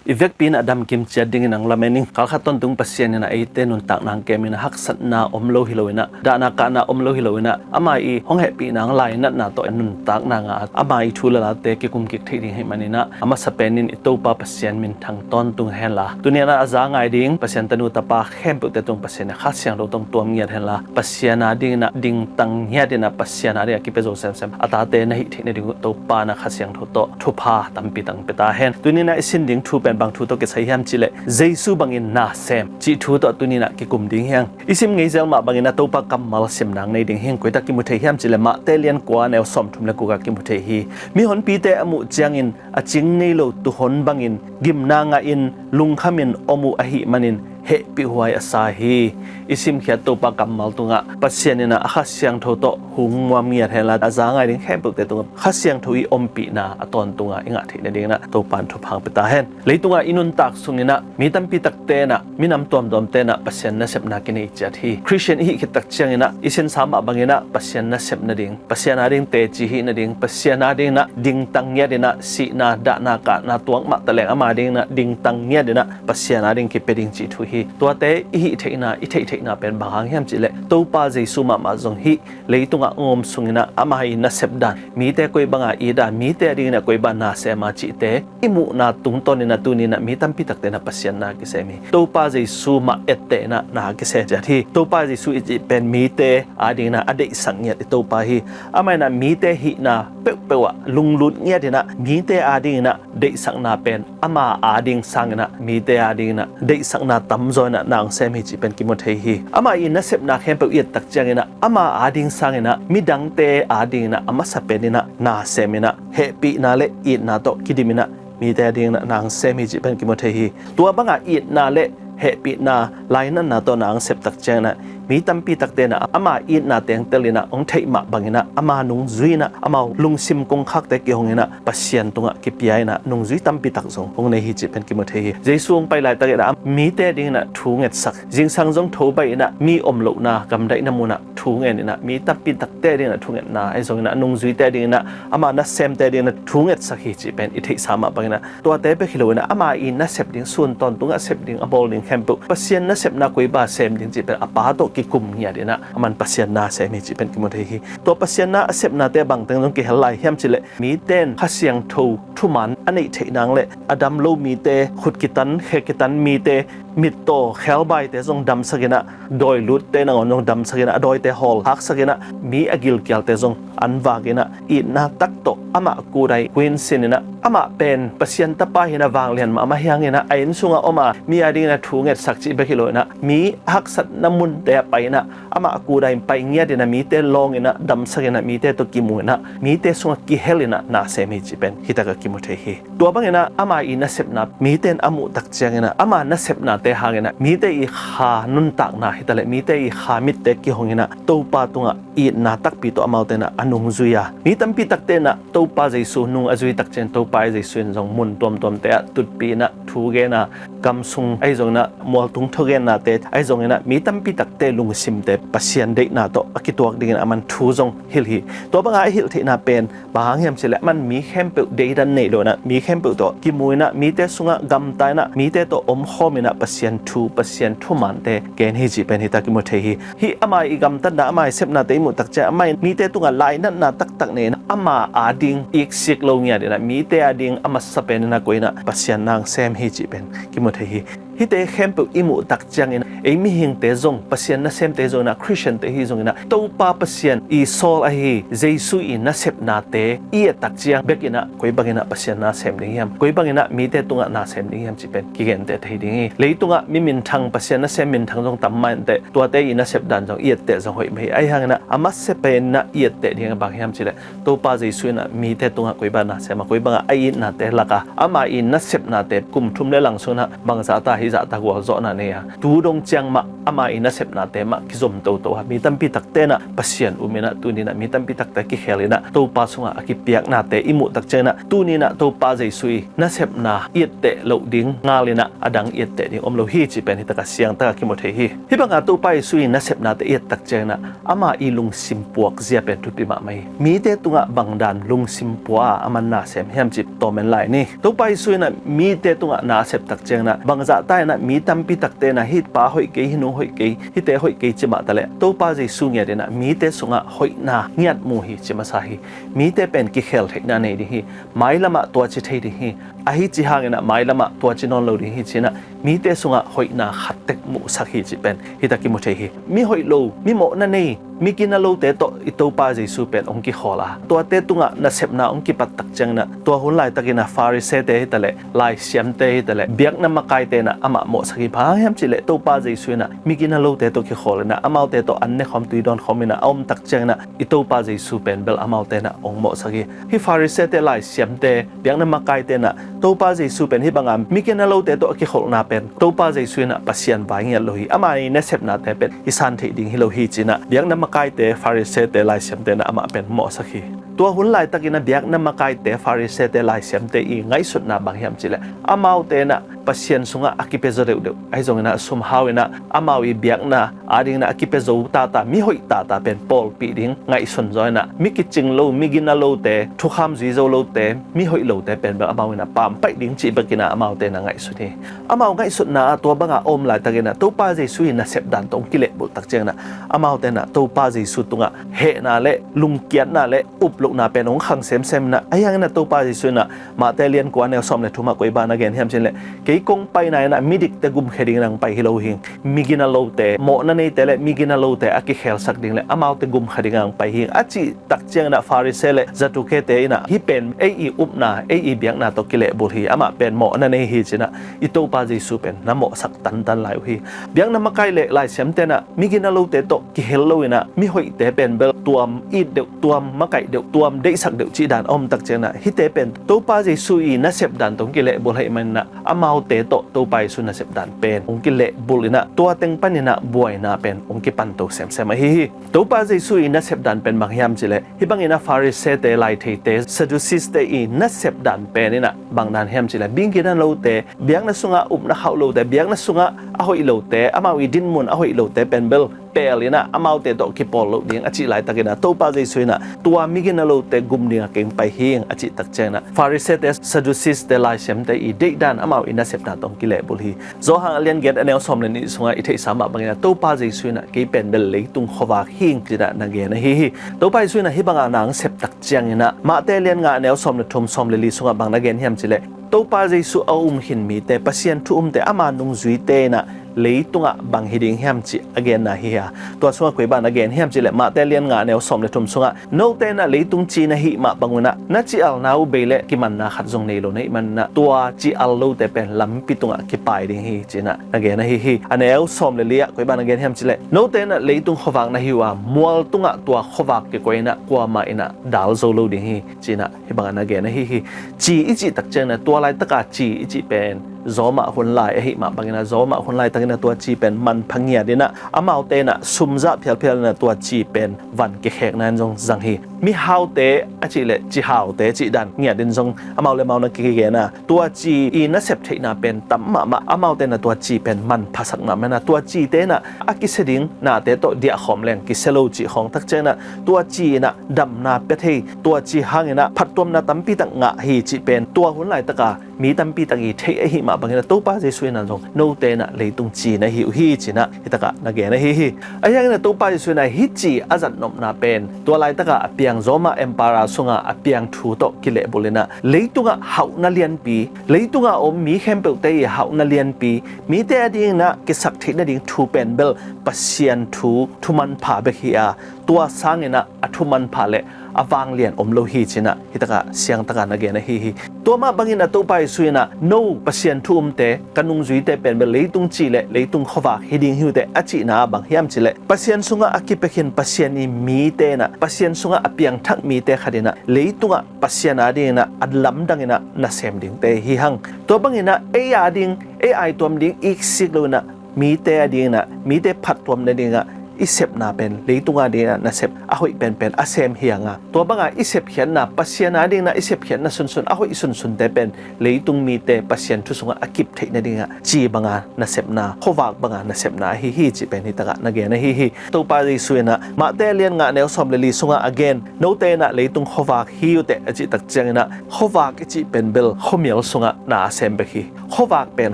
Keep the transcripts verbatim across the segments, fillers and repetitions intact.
I vekpi in a damkim ciat dingin ang lamen ing. Kalkhat tawntung Pasian in a eite nuntakna ang kem in a haksatna om lo hi lo in a, dahna kahna om lo hi lo in a, ama i hong hehpihna ang lainatna tawh a nuntakna nga a, ama i thu le late kikum kik theih ding hi manin a, a masa penin i Topa Pasian minthang tawntung hen la. Tuni in a a za ngai ding Pasian tanu tapa khempeuhte tung Pasian in a Kha Siangtho tawh tuam ngiat hen la, Pasian a dingin a dingtang ngiat in a, Pasian a dingin a kipia zo semsem a tate na hih theih nading uh Topa in a Kha Siangtho tawh thupha tampi tang pia ta hen. Tuni in a i sin ding thu pen bang thu tawh kisai hiam cih leh, Jesu bangin na sem cih thu tawh tuni in a kikum ding hi hang. I sim ngei zel mah bangin a Topa kammal simna ang nei ding hi hang. Koi tak kimu thei hiam cih leh, Mate lian kua, neu sawmthum le guk ah kimu thei hi. Mihonpite a muh ciangin a cing nei lo tuuhon bangin gimna ngahin lungkhamin om uh ahih manin hehpihhuai a sa hi. I simkhiat Topa kammal tungah Pasian in a Kha Siangtho tawh hong muam ngiat hen la, a za ngai ding khempeuhte tungah Kha Siangtho i ompihna a tawntung a i ngah theih nadingin a Topa in thupha ang pia ta hen. Leitungah i nuntak sungin a mi tampi takte in a, minam tuamtuamte in a Pasian nasepna kinei ciat hi. Khristian i hih khit tak ciangin a i sinsa mah bangin a Pasian nasep nading, Pasian a ding teci hih nading, Pasian a dingin a dingtang ngiat in a, sihna, dahna, kahna tuak mah taleng ama dingin a dingtang ngiat in a Pasian a ding kipia ding cih thu hi. Tuate i hih theihna, i theih theihna pen bang hang hiam cih leh, Topa Jesu mahmah zong hih leitungah hong om sungin a ama i nasep dan, mite koi banga it a, mite a dingin a koi banga na sem a cihte i muhna tungtawn in a tuni in a mi tampi takte in a Pasian na kisem hi. Topa Jesu mah etteh in a na kisem ciat hi. Topa Jesu i cih pen mite a dingin a a deihsak ngiat i Topa hi. Amah in a mite hihna peuhpeuh ah lunglut ngiat in a mite a dingin a deihsakna pen ama a ding sangin a mite a dingin a deihsakna tamzaw in a na hong sem hi cih pen kimu thei hi. Ama i nasepna khempeuh i et tak ciangin a ama a ding sangin a midangte a dingin a a masa penin a na sem in a hehpihna le itna tawh kidim in a mite a dingin a na hong sem hi cih pen kimu thei hi. Tua banga itna le hehpihna lainatna tawh na hong sep tak ciangin a mi tampi takte in a ama itna teng tel in a hong theih mah bangin a ama nungzui in a amau lungsim kongkhakte kihong in a Pasian tungah kipia in a nungzui tampi tak zong hong nei hi cih pen kimu thei hi. Jesu hong pai laitak in a mite dingin a thu ngetsak, zingsang zong tho baih in a mi om lohna gamdaihna mun ah thu ngen in a mi tampi takte dingin a thu ngetna ahi zongin a nungzuite dingin a ama nasemte dingin a thu ngetsak hi cih pen i theihsa mah bangin a tuate bek hi lo in a ama i nasep ding, sun tawntungah sep ding, a bawl ding khempeuh Pasian nasepna koi banga sem ding cih pen a Pa tawh kikum ngiat in a aman Pasian na sem hi cih pen kimu thei hi. Tua Pasian na a sepnate bangteng zong kihel lai hiam cih leh, mite in Kha Siangtho thuman a neih theih nang le a dam lo mite, khut kitan, khe kitan mite, mittaw khebaite zong damsak in a, dawi lutte nangawn zong damsak in a, a dawite hawlhaksak in a, mi a gilkialte zong an vak in a, itna tak tawh amah kut ah kuinsin in a, amah pen Pasian tapa hi in a, vanglian mahmah hi hang in a, a inn sungah om a mi a dingin a thu ngetsak cih bek hi lo in a, mi haksatna munte ah pai in a, amah kut ah pai ngiat in a, mite lawng in a, damsak in a, mite tawh kimu in a, mite sungah kihel in a na sem hi cih pen hi takah kimu thei hi. Tua bangin a ama i nasepna mite in a muh tak ciangin a ama nasepnate hangin a mite i kha nuntakna hi ta leh, mite i kha mitte kihong in a Topa tungah itna takpi tawh amaute in a a nungzui a, mi tampi takte in a Topa Jesu nung a zui tak ciangin Topa Jesu in zong mun tuamtuamte ah tutpih in a thu gen a, gam sung ahi zongin a mualtung thugennate ahi zongin a mi tampi takte lungsimte Pasian deihna tawh a kituak dingin aman thu zong hilh hi. Tua banga a hilh theihna pen bang hang hiam cih leh, aman mi khempeuh deidan nei lo in a, mi khempeuh tawh kimu in a, mite sungah gamta in a, mite tawh omkhawm in a, Pasian thu, Pasian thumante gen hi cih pen hi ta kimu thei hi. Hih ama i gamtatna, ama i sepnate i muh tak ciang, ama in mite tungah lainatna taktak nei in a, ama a ding iksik lo ngiat in a, mite a ding a masa pen in a koi in a Pasian na hong sem hi cih pen kimu thei hi. Hihte khempeuh i muh tak ciangin ei mihingte zong, Pasian nasemte zong in a, Khristiante hi zongin a, Topa Pasian i sawl ahi Jesu i nasepnate i et tak ciang bek in a koi bangin a Pasian na sem ding hiam, koi bangin a mite tungah na sem ding hiam cih pen kigente thei ding hi. Leitungah mi minthang, Pasian nasem minthang zong tam mah inteh, tuate i nasep dan zong i etteh zong hoih mah hi. Ahi hangin a a masa pen in a i etteh ding a bang hiam cih leh, Topa Jesu in a mite tungah koi banga na sem a, koi banga a itnate lakah ama i nasepnate kum thum le lang sungin a bangzah ta hi, i zahtak gualzawhna nei a, tu dong ciang mah ama i nasepnate mah kizom toto a, mi tampi takte inah Pasian um inah tuni inah mi tampi takte kikhel inah Topa sungah a kipiaknate i muh tak ciang inah tuni inah Topa Jesu i nasepna i etteh loh ding ngal inah a dang i etteh ding om lo hi cih pen hi takah siangtak a kimu thei hi. Hih bangah Topa Jesu i nasepnate i et tak ciang inah ama i lungsim puakzia pen thupi mahmah hi. Mite tungah bangdan lungsim pua a aman na sem hiam cih tawm en lai ni. Topa Jesu inah mite tungah na a sep tak ciang inah bangzahta inah mi tampi takte inah hih pa hoih kei, hih nu hoih kei, hihte hoih kei ci mah taleh Topa Jesu ngiat inah mite sungah hoihna ngiat mu hi ci masa hi. Mite pen kikhel theihna nei ding hi. Mailamah tua ci thei ding hi. Ahi ci hang inah mailamah tua ci nawn lo ding hi ci inah mite sungah hoihna khat tek muhsak hi cih pen hi takah kimu thei hi. Mi hoih lo, mi mawhna nei, mi gina lote tawh i Topa Jesu pen hong kikhawl a, tuate tungah nasepna hong kipat tak ciang inah tua hun laitak inah Farisee-te hi taleh, laisiamte hi taleh, biakna makaite inah amah mawhsak hi. Bang hang hiam cih leh Topa Jesu inah mi gina lote tawh kikhawl inah amaute tawh an ne khawm tui dawn khawm inah a om tak ciang inah i Topa Jesu pen bel amaute inah hong mawhsak hi. Hih Farisee-te, laisiamte, biakna makaite inah Topa Jesu pen hih banga mi gina lote tawh a kikholhna pen Topa Jesu inah Pasian vai ngiat lo hi. Ama i nasepnate pen i san theih ding hi lo hi ci inah biakna makaite, Farisee-te, laisiamte inah amah pen mawhsak hi. Tua hun laitak inah biakna makaite, Farisee-te, laisiamte i ngaihsutna bang hiam cih leh amaute inah Pasian sungah a kipia zaw deuhdeuh, ahi zong inah sumhau inah amau i biakna ading inah a kipia zo tata, mi hoih tata pen pawlpih ding ngaihsun zaw inah mi kicing lo, mi gina lote, thukham zui zo lote, mi hoih lote pen bel amau inah pampaih ding cih bek inah amaute inah ngaihsun hi. Amau ngaihsutna ah tua banga a om laitak inah Topa Jesu i nasep dan tawh hong kilehbulh tak ciang inah amaute inah Topa Jesu tungah hehna le lungkiatna le uplohna pen hong khang semsem inah, ahi hang inah Topa Jesu inah Matthai lian kua, a neu sawm le thum ah koi bang na gen hiam cih leh, kei kong paina inah midikte gumkhia ding inah hong pai hi lo hi. Mi gina lote, mawhna neite le mi gina lote a kikhelsak ding le amaute gumkhia ding inah hong pai hi a cih tak ciang inah Farisee le Sadukee-te inah hih pen ei i upna, ei i biakna tawh kilehbulh hi. Amah pen mawhna nei hi ci inah i Topa Jesu pen na mawhsak tantan lai uh hi. Biakna makai le laisiamte inah mi gina lote tawh kihel lo inah mi hoihte pen bel tuam it deuh, tuam makaih deuh, tuam deihsak deuh cih dan a om tak ciang inah hihte pen Topa Jesu i nasep dan tawh hong kilehbulh ahih man inah amaute tawh Topa Jesu nasep dan pen hong kilehbulh inah tua teng pan inah buaina pen hong kipanto semsem ahi hi. Topa Jesu i nasep dan pen bang hiam cih leh, hih bang inah Farisee-te, laitheite, Sadducee-te i nasep dan pen inah bang dan hiam cih leh, mi gina lote, biakna sungah upna khauh lote, biakna sungah a hoih lote, amau i dinmun a hoih lote pen bel pel inah amaute tawh kipawl loh ding a cih laitak inah Topa Jesu inah tua mi gina lote gum ding a kei hong pai hi a cih tak ciang inah Farisee-te, Sadducee-te, laisiamte i deihdan amau i nasepna tawh hong kilehbulh hi. Johan a lian giat, a neu sawm le nih sungah i theihsa mah bang inah Topa Jesu inah kei pen bel leitung khuavak hi ing ci inah na gen ahi hi. Topa Jesu inah hih banga na hong sep tak ciang inah Matthai lian nga, a neu sawm le thum, sawm le li sungah bang na gen hiam cih leh, Topa Jesu a um khin mite, Pasian thu umte, ama nungzuite inah leitungah bang hi ding hiam cih a genna hi a. Tua sungah koi bang na gen hiam cih leh, Matthai lian nga, a neu sawm le thum sungah, note inah leitung ci na hih mah bang un ah na ci-alna uh bei le kimanna khat zong nei lo na hih man inah tua ci-al lote pen lampi tungah kipai ding hi ci inah na gen ahi hi. A neu sawm le li ah koi bang na gen hiam cih leh, note inah leitung khuavak na hi uh a, mual tungah tua khuavak kikoih inah kuamah inah dal zo lo ding hi ci inah hih bangah na gen ahi hi. Ci i cih tak ciang inah tua laitaka ci i cih pen Roma hun lai ahih mah bang inah Roma hun laitak inah tua ci pen manpha ngiat inah amaute inah sumzah phialphial inah tua ci pen van kikhekna in zong zang hi. Mihaute a cih leh cihaute cih dan ngiat in zong amau le amau na kigen a, tua ci i nasep theihna pen tam mahmah, amaute inah tua ci pen manphasak mahmah inah tua cite inah a kisia ding nate tawh diahkhawm leng kisia lo cih khawng tak ciang inah tua ci inah damna pia thei, tua ci hang inah phattuamna tampi tak ngah hi cih pen tua hun laitaka mi tampi tak i theih ahih mah bang inah Topa Jesu inah zong note inah leitung ci na hi uh hi ci inah hih takah na gen ahi hi. Ahi hang inah Topa Jesu inah hih ci a zatnopna pen tua laitaka a piang Roma Emperor sungah a piang thu tawh kilehbulh inah leitungah hauhna lianpi, leitungah om mi khempeuhte i hauhna lianpi, mite ading inah kisak theih nading thu pen bel Pasian thu, thu manpha bek hi a, tua sang inah a thu manpha le a vanglian om lo hi ci-in ah hitakah siangtak a na gen ahi hi. Tua mah bangin ah Topa Jesu in ah, "No Pasian thu umte, ka nungzuite pen bel leitung ci le leitung khuavak hi ding hi uh teh," a cihna ah bang hiam cih leh, Pasian sungah a kipia khin Pasian ii mite in ah, Pasian sungah a piangthak mite khat in ah leitungah Pasian adingin ah a lamdangin ah nasem dingte hi hang. Tua bangin ah ei ading, ei aituam ding iksik loin ah mite adingin ah, mite phattuam nadingin ah i sepna pen leitung adingin ah nasep a hoih penpen a sem hi hang a, tua banga i sepkhiatna, Pasian adingin ah i sepkhiatna sunsun a hoih sunsunte pen leitung mite Pasian thu sungah a kip theih nadingin ah ci banga nasepna, khuavak banga nasepna ahi hi cih pen hitakah na gen ahi hi. Topa Jesu in ah Mate a lian nga neu sawm le li sungah a gen, "Note in ah leitung khuavak hi uh teh," a cih tak ciangin ah khuavak i cih pen bel khuamial sungah na a sem bek hi. Khuavak pen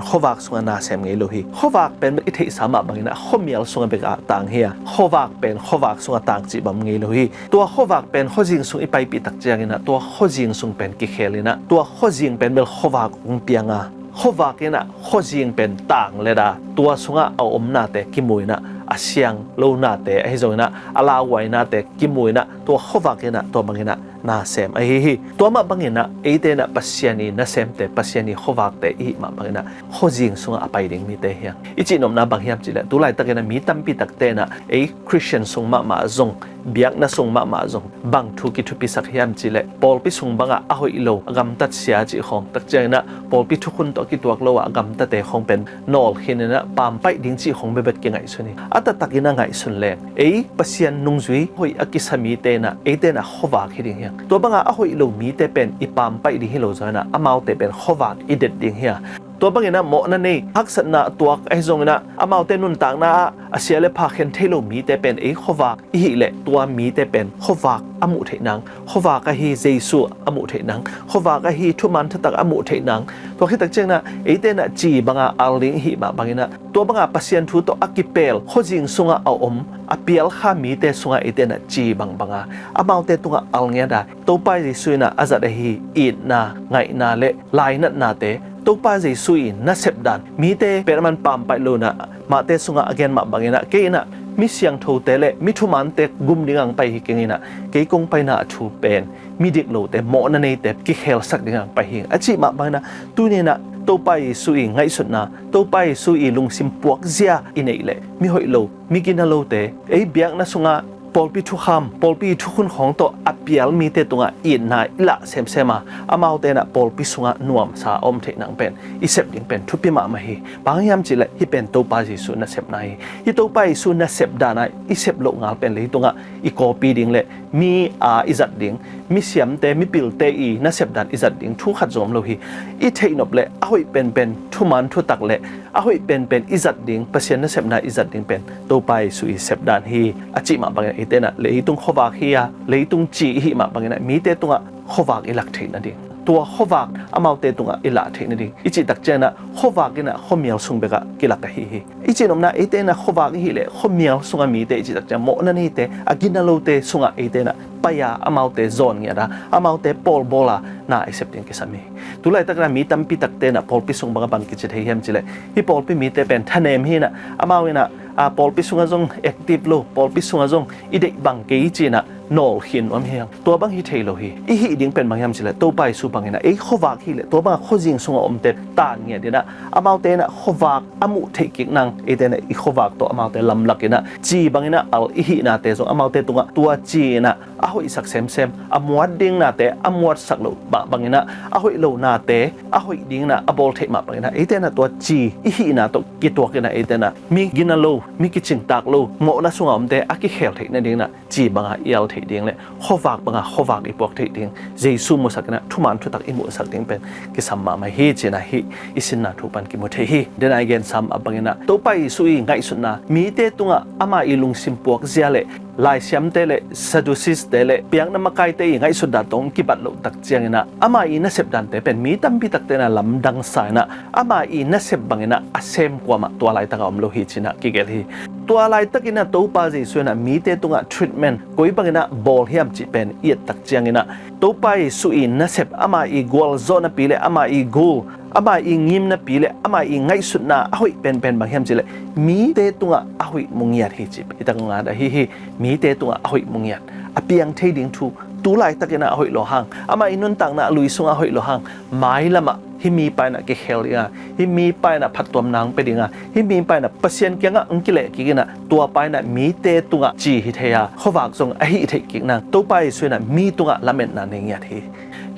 khuavak sungah na sem ngei lo hi. Khuavak pen bel i theihsa mah bangin ah khuamial sungah bek a tang hi a, khuavak pen khuavak sungah tang cih bang ngei lo hi. Tua khuavak pen khuazing sung i paipih tak ciangin ah tua khuazing sung pen kikhel in ah tua khuazing pen bel khuavak hong piang a, khuavak in ah khuazing pen tang lel a, tua sungah a omnate kimu in ah a siang lonate ahi zongin ah a lauhuainate kimu in ah tua khuavak in ah tua bangin ah nasem ahi hi. Tua mah bangin ah eite in ah Pasian ii nasemte, Pasian ii khuavakte i hih mah bangin ah khuazing sungah a pai ding mite hi hang. I cihnopna bang hiam cih leh, tu laitakin ah mi tampi takte in ah ei Khristian sung mahmah zong, biakna sung mahmah zong bang thu kithupisak hiam cih leh, pawlpi sung bangah a hoih lo, a gamtat sia cih khawng, tak ciangin ah pawlpi thukhun tawh a kituak lo ah a gamtate khawng pen nawl khin in ah pampaih ding cih khawng bekbek kingaihsun hi. A taktakin a ngaihsun leng ei Pasian nungzui hoih a kisa mite in ah eite in ah khuavak hi ding hi hang. Tua banga a hoih lo mite pen i pampaih ding hi lo zongin ah amaute pen khuavak i det ding hi a, tua bangin ah mawhna nei, haksatna a tuak ahi zongin ah amaute nuntakna ah a sia le pha khen thei lo mite pen ei khuavak i hih leh tua mite pen khuavak a muh theih nang, khuavak ahi Jesu a muh theih nang, khuavak ahi thuman thutak a muh theih nang. Tua khit tak ciangin ah eite in ah ci banga al ding i hih mah bangin ah tua banga Pasian thu tawh a kipel khuazing sungah a om a pial kha mite sungah eite in ah ci bangbanga amaute tungah al ngiat a, Topa Jesu in ah a zat ahi itna, ngaihna le lainatnate, Topa Jesu ii nasep dan, mite pen a man pampaih lo in ah Mate sungah a gen mah bangin ah, "Kei in ah mi siangthote le mi thumante gum dingin hong pai hi keng in ah, kei kong paina a thu pen midik lote, mawhna neite kikhelsak dingin hong pai hi," a cih mah bangin ah, tuni in ah Topa Jesu ii ngaihsutna, Topa Jesu ii lungsim puakzia i neih leh mi hoih lo, mi gina lote, ei biakna sungah pawlpi thukham, pawlpi thukhun khawng tawh a pial mite tungah itna i lah semsem a, amaute in ah pawlpi sungah nuamsa a om theih nang pen i sep ding pen thupi mahmah hi. Bang hang hiam cih leh hih pen Topa Jesu nasepna hi. Hih Topa Jesu nasep dan a i sep loh ngal pen leitungah i copy ding le mi a i zat ding, mi siamte, mipilte ii nasep dan i zat ding thu khat zong om lo hi. I theihnop le a hoih penpen thuman thutak le a hoih penpen i zat ding, Pasian nasepna i zat ding pen Topa Jesu ii sep dan hi, a cih mah bangin ah eite in ah leitung khuavak hi a, leitung ci i hih mah bangin ah mite tungah khuavak i lak theih nading, tua khuavak amaute tungah i lah theih nading i cih tak ciangin ah khuavak in ah khuamial sung bekah kilak ahi hi. I cihnopna, eite in ah khuavak i hih leh khuamial sungah mite i cih tak ciang mawhna neite, a gina lote sungah eite in ah pai a, amaute zawn ngiat a, amaute pawlbawl a na i sep ding kisam hi. Tu laitakin ah mi tampi takte in ah pawlpi sung bangah bang kici thei hiam cih leh, hih pawlpi mite pen thanem hi in ah, amau in ah, a, pawlpi sungah zong active lo, pawlpi sungah zong i deih bang kei ci in ah nawl khin nuam hi hang. Tua bang hi thei lo hi. I hih ding pen bang hiam cih leh, Topa Jesu bangin ah ei khuavak hi leh tua bangah khuazing sungah omte tan ngiat in ah, amaute in ah khuavak a muh theih kik nang, eite in ah i khuavak tawh amaute lamlak in ah ci bangin ah al i hihnate zong amaute tungah tua ci in ah a hoihsak semsem, a muat ding nate a muatsak loh mah bangin ah, a hoih lo nate a hoih dingin ah a bawl theih mah bangin ah, eite in ah tua ci i hihna tawh kituak in ah eite in ah mi gina lo, mi kicingtak lo, mawhna sungah omte a kikhel theih nadingin ah ci banga i al theih ding le khuavak banga khuavak i puak theih ding, Jesu musak in ah thuman thutak i muhsak ding pen kisam mahmah hi ci in ah hih i sinna thu pan kimu thei hi. Denai gen sam a bangin ah Topa Jesu ii ngaihsutna, mite tungah ama ii lungsim puakzia le laisiamte le Sadduceeste le biakna makaite ii ngaihsut dan tawh hong kibat loh tak ciangin ah ama ii nasep dante pen mi tampi takte in ah lamdang sa in ah ama ii nasep bangin ah a sem kuamah tua laitakah om lo hi ci in ah kigelh hi. Tua laitakin ah Topa Jesu in ah mite tungah treatment koi bangin ah bawl hiam cih pen i et tak ciangin ah Topa Jesu ii nasep, ama ii gualzawhnapi le ama ii gul, ama ii ngimnapi le ama ii ngaihsutna a hoih penpen bang hiam cih leh mite tungah a hoih mu ngiat hi ci. Hi tak ngat ahi hi. Mite tungah a hoih mu ngiat, a piang thei ding thu tu laitakin ah a hoih lo hang, amah i nuntakna a lui sungah a hoih lo hang, mailamah hih mipa in ah kikhel ding a, hih mipa in ah phattuamna hong pia ding a, hih mipa in ah Pasian kiangah hong kileh kik in ah, tuapa in ah mite tungah ci hi thei a, khuavak zong a hih theih kik nang, Topa Jesu in ah mi tungah lametna nei ngiat hi.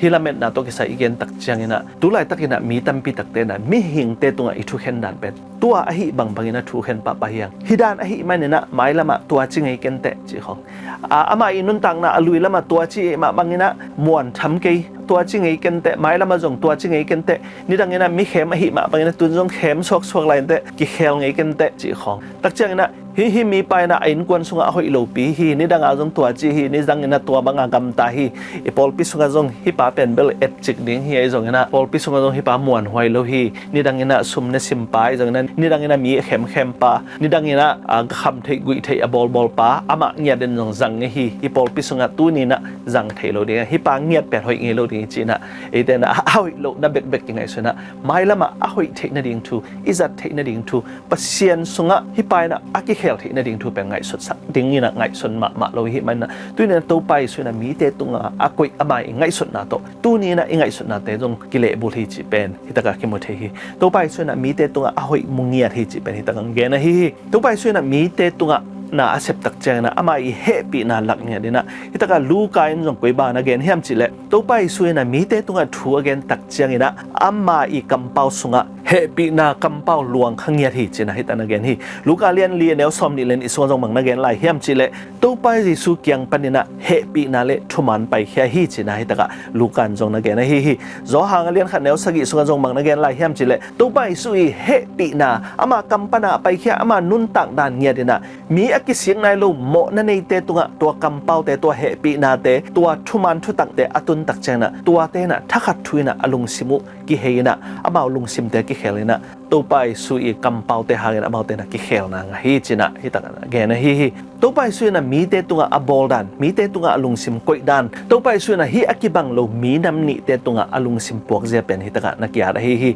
Hih lametna tawh kisai i gen tak ciangin ah, tu laitakin ah mi tampi takte in ah mihingte tungah i thukhen dan pen tua ahih bangbangin a thukhen pahpah hi hang. Hih dan ahih manin ah mailamah tua ci ngei kenteh cih khawng, a, amah i nuntakna a lui lamah tua ci ahih mah bangin ah muan tham kei, tua ci ngei kenteh, mailamah zong tua ci ngei kenteh, nidangin ah mi khem ahih mah bangin ah tun zong khem suaksuak lai inteh, kikhel ngei kenteh cih khawng. Tak ciangin ah hih, hih mipa in ah a innkuan sungah a hoih lopi hi, nidang a zong tua ci hi, nidangin ah tua banga gamta hi, i pawlpi sungah zong hih pa pen bel etcik ding hi, ahi zongin ah pawlpi sungah zong hih pa muanhuai lo hi, nidangin ah sum ne sim pa, ahi zongin ah nidangin ah mi a khemkhem pa, nidangin ah, a, kham theih guih theih a bawlbawl pa, amah ngiat in zong zang ngei hi, i pawlpi sungah tuni in ah zang thei lo ding a, hih pa ngiat pen hoih ngei lo ding hi ci in ah, eite in ah a hoih lohna bekbek i ngaihsun ah, mailamah a hoih theih nading thu, i zat theih nading thu, Pasian sungah hih pa in ah a kikhel theih nading thu pen ngaihsutsak dingin ah ngaihsun mahmah lo i hih manin ah, tuni in ah Topa Jesu in ah mite tungah a koih ama i ngaihsutna tawh tuni in ah i ngaihsutnate zong kilehbulh hi cih pen hih takah kimu thei hi. Topa Jesu in ah mite tungah a hoih mu ngiat hi cih pen hih takah gen ahi hi. Topa Jesu in ah mite tungah na a sep tak ciangin ah ama i hehpihna lak ngiat in ah, hih takah Luka in zong koi bang na gen hiam cih leh, Topa Jesu in ah mite tungah thu a gen tak ciangin ah ama i kampau sungah hehpihna kampau luang kha ngiat hi ci in ah hih takah na gen hi. Luka lian li a neu sawm nih le nih sungah zong bang na gen lai hiam cih leh, Topa Jesu kiang panin ah hehpihna le thuman paikhia hi ci in ah hih takah Luka in zong na gen ahi hi. Johan a lian khat neu sagih sungah zong bang na gen lai hiam cih leh, Topa Jesu i hehpihna, ama kam pan ah a paikhia, ama nuntak dan ngiat in ah mi a kisik nai lo mawhna neite tungah tua kampaute, tua hehpihnate, tua thuman thutakte a tun tak ciangin ah, tuate in ah thakhat thu in ah a lungsim uh kihei in ah, amau lungsimte kikhel in ah, Topa Jesu i kampaute hangin amaute in ah kikhelna ngah hi ci in ah hih takah na gen ahi hi. Topa Jesu in ah mite tungah a bawl dan, mite tungah a lungsim koih dan, Topa Jesu in ah hih a kibang lo minam nihte tungah a lungsim puakzia pen hih takah na ki-at ahi hi.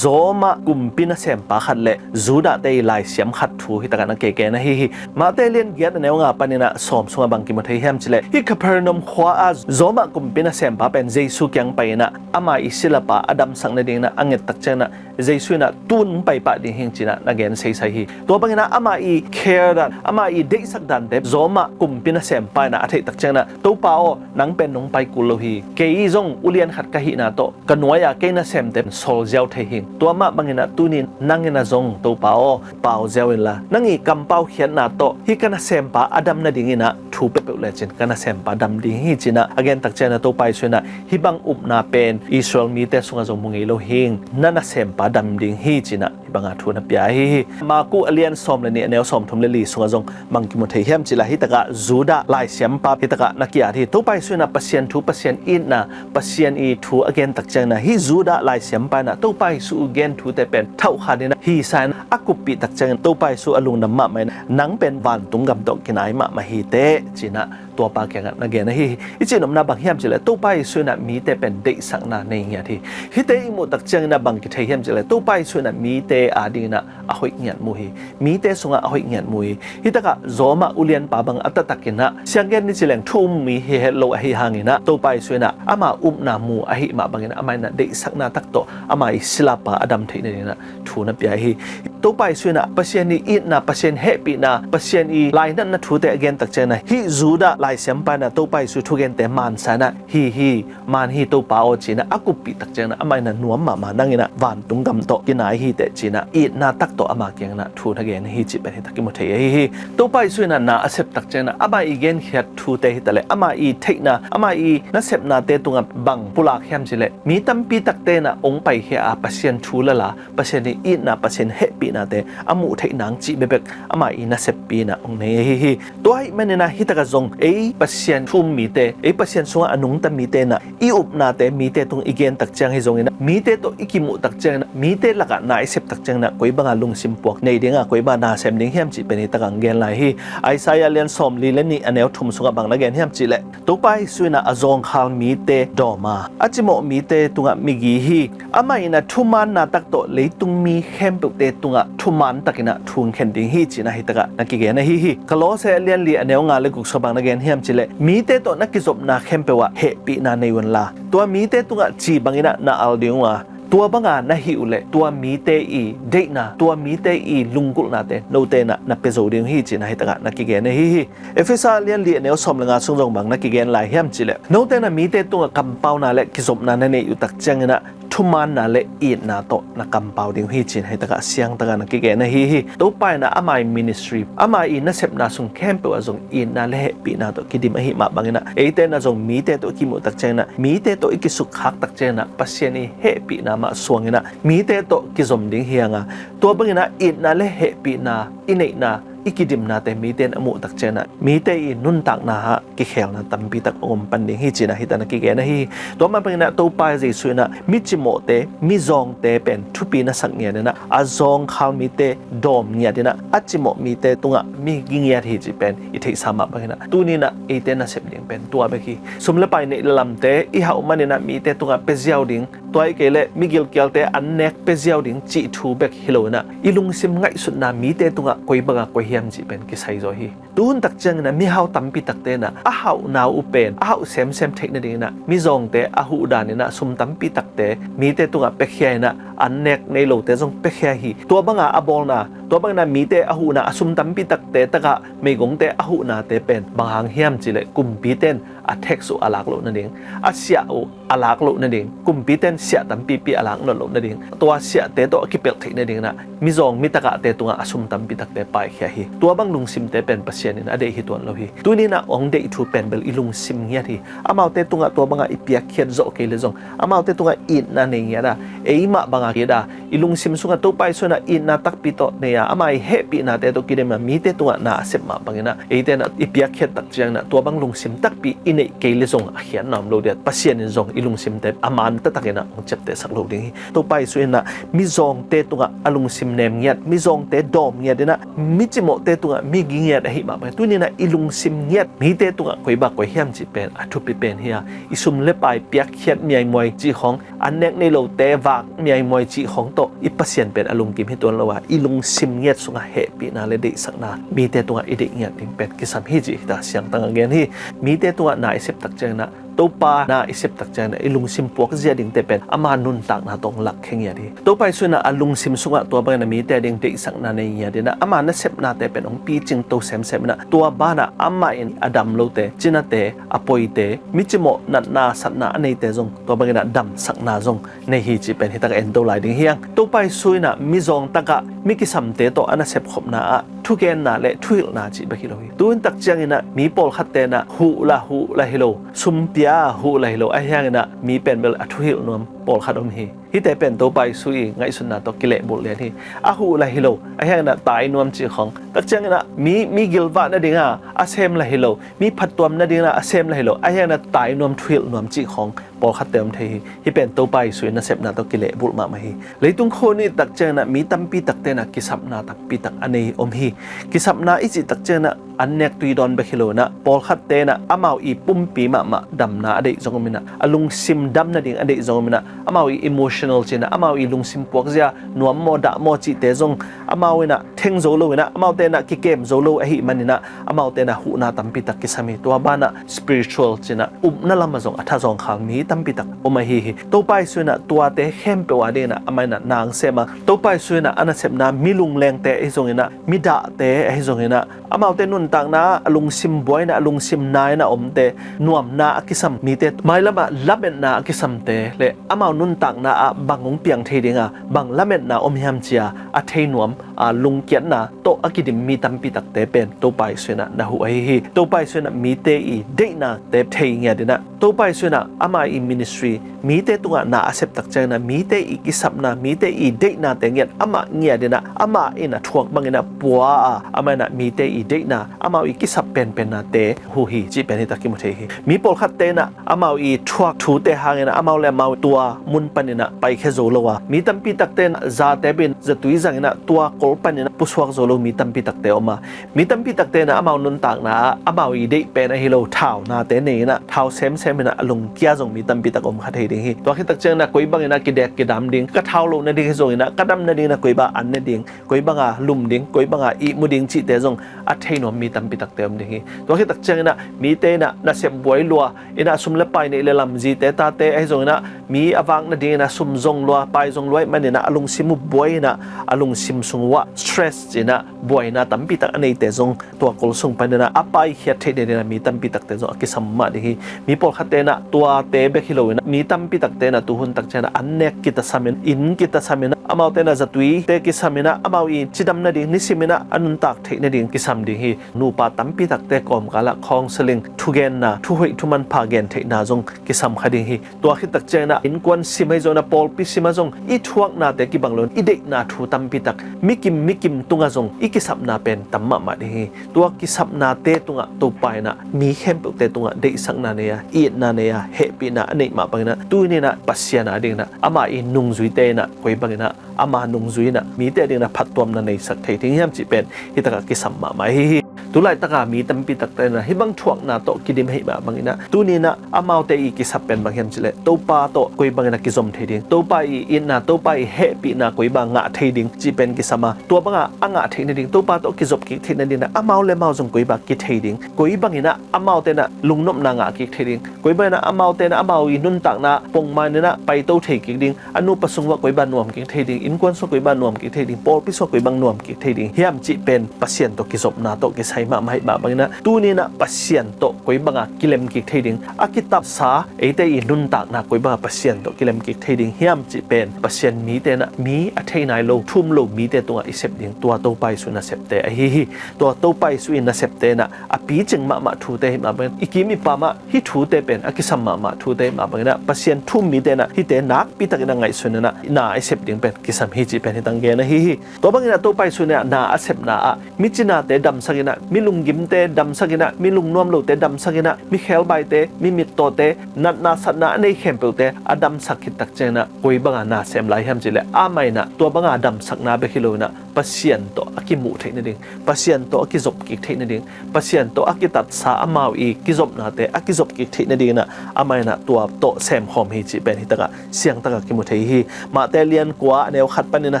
Roma kumpi nasempa khat le Judahte i laisiam khat thu hih takah na keken ahi hi. Matthai lian giat a neu nga panin ah sawm sungah bang kimu thei hiam cih leh, hih Capernaum khua-ah Roma kumpi nasempa pen Jesu kiang pai in ah ama i silapa a damsak nadingin ah a nget tak ciangin ah Jesu in ah tun hong pai pah ding hi ing ci in ah na gen seisai hi. Tua bangin ah ama i care dan, ama i deihsak dante Roma kumpi nasempa in ah a theih tak ciangin ah, Topa aw, nang pen nong pai kul lo hi. Kei zong ulian khat ka hihna tawh ka nuai-a kei nasemte sawl ziau thei hi ing. Tua mah bangin ah tuni nang in ah zong, Topa aw, pau ziau inla, nang i kampau khiatna tawh hih ka nasempa a dam nadingin ah thu peuhpeuh lecin ka nasempa dam ding hi ci in ah a gen tak ciangin ah Topa Jesu in ah hih bang upna pen Israel mite sungah zong mu ngei lo hi ing, na nasempa dam ding hi ci in ah hih banga thu na pia ahi hi. Marku a lian sawm le nih a neu sawm thum le li sungah zong bang kimu thei hiam cih leh, hih takah Judah laisiampa hih takah na ki-at hi. Topa Jesu in ah Pasian thu, Pasian itna, Pasian i thu a gen tak ciangin ah hih Judah laisiampa in ah Topa Jesu i gen thute pen thauhkhan in ah hisa in ah a kuppih tak ciangin Topa Jesu a lungdam mahmah in ah, nang pen vantung gam tawh kinai mahmah hi teh ci in ah tuapa kiangah na gen ahi hi. I cihnopna bang hiam cih leh, Topa Jesu in ah mite pen deihsakna nei ngiat hi. Hihte i muh tak ciangin ah bang kithei hiam cih leh, Topa Jesu in ah mite adingin ah a hoih ngiat mu hi. Mite sungah a hoih ngiat mu hi. Hih takah Roma ulianpa bang a taktak in ah, sianggen ni ci leng thu um mi hi het lo ahi hangin ah, Topa Jesu in ah ama upna mu ahih mah bangin ah amah in ah deihsakna tak tawh ama i silapa a dam theih nadingin ah thu na pia hi. Topa Jesu in ah Pasian i itna, Pasian hehpihna, Pasian i lainatna thute a gen tak ciangin ah, hih Judah laisiampa in ah Topa Jesu thugente mansa in ah, hi hi, man hi Topa aw ci in ah a kuppih tak ciangin ah amah in ah nuam mahmah, nang in ah vantung gam tawh kinai hi teh ci in ah itna tak tawh ama kiangin ah thu na gen hi cih pen hih takah kimu thei ahi hi. Topa Jesu in ah na a sep tak ciangin ah ama i genkhiat thute hi ta leh, ama i theihna, ama i nasepnate tungah bang pulak hiam cih leh, mi tampi takte in ah hong paikhia a Pasian thu lala, Pasian i itna, Pasian hehpihnate a muh theih nang cih bekbek ama i naseppi in ah hong nei ahi hi. Tua ahih manin ah hih takah zong ei Pasian thu um mite, ei Pasian sungah a nungta mite in ah i upnate mite tung i gen tak ciang hi zongin ah, mite tawh i kimuh tak ciangin ah, mite lakah na i sep tak ciangin ah koi banga lungsim puak nei ding a, koi banga na sem ding hiam cih pen hih takah hong gen lai hi. Isaiah lian sawm li le nih a neu thum sungah bang na gen hiam cih leh, Topa Jesu in ah a zawngkhal mite dawm a, a cimawh mite tungah migi hi. Amah in ah thumaanna tak tawh leitung mi khempeuhte tungah thumaan takin ah thu hong khen ding hi ci in ah hih takah na kigen ahi hi. Kolose a lian li a neu nga le guk sungah bang na gen hiam cileh, mite tawh na kizopna khempeuh ah hehpihna nei unla, tua mite tungah ci banginah na al ding uh a, tua banga na hih uhleh tua mite i deihna, tua mite i lunggulhnate note na na pia zo ding uh hi, ci-in ah hitakah na kigen ahi hi. Efesa lian li a neu sawm le nga sung zong bang na kigen lai hiam cileh, note na mite tungah kampauna le kizopna na neih uh tak cianginah thumaanna le itna tawh na kampau ding uh hi, ci-in ah hitakah siangtakah na kigen ahi hi. Topa inah ama i ministry, ama i nasepna sung khempeuh ah zong itna le hehpihna tawh kidim ahi mah banginah, eite na zong mite tawh i kimuh tak cianginah, mite tawh i kisukkhak tak cianginah Pasian i hehpihna mah suanginah mite tawh kizom ding hi hang a, tua banginah itna le hehpihna i neihna, i kidimnate mite in a muh tak cianginah mite i nuntakna ah kikhelna tampitak hong om pan ding hi, ci-in ah hitakah na kigen ahi hi. Tua mah banginah Topa Jesu inah mi cimawhte, mi zawngte pen thupi na sak ngiatinah, a zawngkhal mite dawm ngiatinah, a cimawh mite tungah mi gi ngiat hi cih pen i theihsa mah banginah, tuni inah eite nasep ding pen tua bek hi. Sum le pai neih le lamte i hauh maninah mite tungah pia ziau ding, tua hi kei leh mi gilkialte an nek pia ziau ding cih thu bek hi loinah, i lungsim ngaihsutna mite tungah koi banga koi hiam cih pen kisai zaw hi. Tuhun tak cianginah mihau tampi takte inah a hauhna uh pen a hauh semsem theih nadinginah, mizawngte a huh daninah sum tampi takte mite tungah piakhia inah, an nek nei lote zong piakhia hi. Tua banga a bawlna, tua banginah mite a huhna, a sum tampi takte tagah meigongte a huhnate pen bang hang hiam cileh, kumpite in a tax uh a lak loh nading, a siah uh a lak loh nading, kumpite in siah tampipi a lak nawn loh nading, tua siahte tawh a kipelh theih nadinginah mizawng mitakahte tungah a sum tampi takte paikhia hi. Tua bang lungsimte pen Pasian in a deih hi tuan lo hi. Tuninah hong deih thu pen bel i lungsim ngiat hi. Amaute tungah tua bangah i piakkhiat zawh kei le zong, amaute tungah itna nei ngiat a, eimah bangah kiat a, i lungsim sungah Topa Jesu inah itna takpi tawh nei a, ama i hehpihnate tawh kidim a, mite tungah na a sep mah banginah eite inah i piakkhiat tak cianginah tua bang lungsim takpi i neih kei le zong a khiatna om lo diat. Pasian in zong i lungsimte a man taktakinah hong ciaptehsak lo ding hi. Topa Jesu inah mizawngte tungah a lungsim nem ngiat, mizawngte dawm ngiatinah, mi cimawhte tungah mi gi ngiat ahi mah bang, tuninah i lungsim ngiat mite tungah koi bang koi hiam cih pen a thupi pen hi a, i sum le pai piakkhiat miaimuai cih khawng, an nek nei lote vak miaimuai cih khawng tawh i Pasian pen a lungkim hi tuan lo a, i lungsim ngiat sungah hehpihna le deihsakna mite tungah i deih ngiat ding pen kisam hi cih hita siangtang a gen hi. Mite tungah na i sep tak cianginah, Topa na i sep tak cianginah i lungsim puakzia dingte pen ama nuntakna tawh hong lakkhia ngiat hi. Topa Jesu inah a lungsim sungah tua bangin a mite ding deihsakna nei ngiatinah, ama nasepnate pen hong picingto semseminah, tua banah amah in a dam lote, cinate, a poite, mi cimawh natna satna a neite zong tua banginah damsakna zong nei hi cih pen hitakah ento lai ding hi hang. Topa Jesu inah mizawng takah mi kisamte tawh a nasep khopna ah thugenna le thuhilhna cih bek hi lo hi. Tuhun tak cianginah mi pawlkhatte inah huh la huh la hi lo, sum pia huh la hi lo, ahi hanginah mi pen bel a thuhilh nuam pawlkhat om hi. Hihte pen Topa Jesu i ngaihsutna tawh kilehbulh lian hi. A huh la hi lo, ahi hanginah tai nuam cih khawng, tak cianginah mi, mi gilvah nadinga a sem la hi lo, mi phattuam nadinginah a sem la hi lo, ahi hanginah tai nuam thuhilh nuam cih khawng pawlkhatte om thei hi. Hih pen Topa Jesu i nasepna tawh kilehbulh mahmah hi. Leitung khua i tak cianginah mi tampi takte inah kisapna tampi tak a nei om hi. Kisapna i cih tak cianginah an nek tui dawn bek hi loinah, pawlkhatte inah amau i pumpi mahmah damna a deih zong ominah, a lungsim dam nading a deih zong ominah, amau i emotional cinah, amau i lungsim puakzia nuam maw dah maw cihte zong amau inah theng zo loinah, amaute inah kikem zo lo ahi maninah, amaute inah huhna tampi tak kisam hi. Tua banah spiritual cinah upna lamah zong a thazawngkhal mi tampi tak om ahi hi. Topa Jesu inah tuate khempeuh a dinginah amah inah na hong sem a, Topa Jesu inah a nasepna mi lunglengte ahi zonginah, mi dahte ahi zonginah, amaute nuntakna ah a lungsim buaina, a lungsim naina omte, nuamna a kisam mite, mailamah lametna a kisamte le amau nuntakna ah bang hong piang thei dinga, bang lametna om hiam cia a thei nuam, a lungkiatna tawh a kidim mi tampi takte pen Topa Jesu inah na huh ahi hi. Topa Jesu inah mite i deihnate thei ngiatinah, Topa Jesu inah ama i ministry, mite tungah na a sep tak cianginah mite i kisapna, mite i deihnate ngiat amah ngiatinah, amah inah thuak banginah pua a, amah inah mite i deihna, amau i kisap penpennate huh hi cih pen hitak kimu thei hi. Mi pawlkhatte inah amau i thuak thute hanginah amau le amau tua mun paninah paikhia zo lo a, mi tampi takte inah zate bin zatui zanginah tua kol paninah pusuak zo lo mi tampi takte om a, mi tampi takte inah amau nuntakna ah amau i deih pen ahi lo thaunate nei inah thau semsem inah a lungkia zong mi tampi tak om kha thei ding. hi. Tua khit tak ciangin ah koi bangin ah kidek kidam ding, ka thau loh nading hi zongin ah ka dam nadingin ah koi bang an ne ding, koi banga lum ding, koi banga ihmu ding cihte zong a thei nuam mi tampi takte om ding hi. Tua khit tak ciangin ah mite in ah nasep buai lua in ah, sum le pai neih le lam, zite tate ahi zongin ah mi a vak nadingin ah sum zong lua, pai zong lua ahih manin ah a lungsim uh buai in ah a lungsim sung uh ah stress ci-in ah buaina tampi tak a neite zong tua kul sung panin ah a paikhiat theih nadingin ah mi tampi takte zong a kisam mah ding hi. Mi pawlkhatte in ah tuate bek hi loin ah mi tampi takte in ah tuhun tak ciangin ah an nek kitasam in, inn kitasam in ah, amaute in ah zatuite kisam in ah, amau i cidam nading, nisimin ah a nuntak theih nading kisam ding hi. Nupa tampi takte kawmkal ah counseling, thugenna, thuhoih thumanpha gen theihna zong kisam kha ding hi. Tua khit tak ciangin ah innkuan sim ahi zongin ah pawlpi sim ah zong i thuaknate kibang loin i deihna thu tampi tak mikim mikim tungah zong i kisapna pen tam mahmah ding hi. Tua kisapnate tungah Topa in ah mi khempeuhte tungah deihsakna nei a, itna nei a, hehpihna a neih mah bangin ah tuni in ah Pasian adingin ah ama i nungzuite in ah koi bangin ah ama nungzui in ah mite adingin ah phattuamna neisak thei ding hiam cih pen hi takah kisam mahmah hi hi. Tulaitak a mi tampi takte in ah hih bang thuakna tawh kidim ahih mah bangin ah tuni in ah amaute i kisap pen bang hiam cih leh Topa tawh koi bangin ah kizom thei ding, Topa i itna, Topa i hehpihna koi bang ngah thei ding cih pen kisam a, tua banga a ngah theih nading, Topa tawh kizop kik theih nadingin ah amau le amau zong koi bang kithei ding, koi bangin ah amaute in ah lungnopna ngah kik thei ding, koi bangin ah amaute in ah amau i nuntakna pongman in ah paito thei kik ding, a nupa sung uah koi bang nuam kik thei ding, innkuan sung koi bang nuam kik thei ding, pawlpi sung koi bang nuam kik thei ding hiam cih pen Pasian tawh kizopna tawh kisai mahmah ahih mah bangin ah tuni in ah Pasian tawh koi banga kilem kik thei ding, a kitatsa eite i nuntakna koi banga Pasian tawh kilem kik thei ding hiam cih pen Pasian mite in ah mi a thei nai lo, thum lo mite tungah i sep ding tua Topa Jesuh nasepte ahi hi. Tua Topa Jesuh i nasepte in ah a picing mahmah thute ahih mah bangin i kim i pam ah hih thute pen a kisam mahmah thute ahih mah bangin ah Pasian thu-um mite in ah hihte nakpi takin a ngaihsun in ah na i sep ding pen kisam hi cih pen hi tang gen ahi hi. Tua bangin ah Topa Jesuh in ah na a sepna ah mi cinate damsak in ah, mi lunggimte damsak in ah, mi lungnuam lote damsak in ah, mi khelbaite, mi mittawte, natna satna a nei khempeuhte a damsak khit tak ciangin ah koi banga na sem lai hiam cih leh amah in ah tua banga damsakna bek hi loin ah Pasian tawh a kimuh theih nading, Pasian tawh a kizop kik theih nading, Pasian tawh a kitatsa amau i kizopnate a kizop kik theih nadingin ah amah in ah tua tawh semkhawm hi cih pen hi takah siangtak a kimu thei hi. Matthai lian kua a neu khat panin a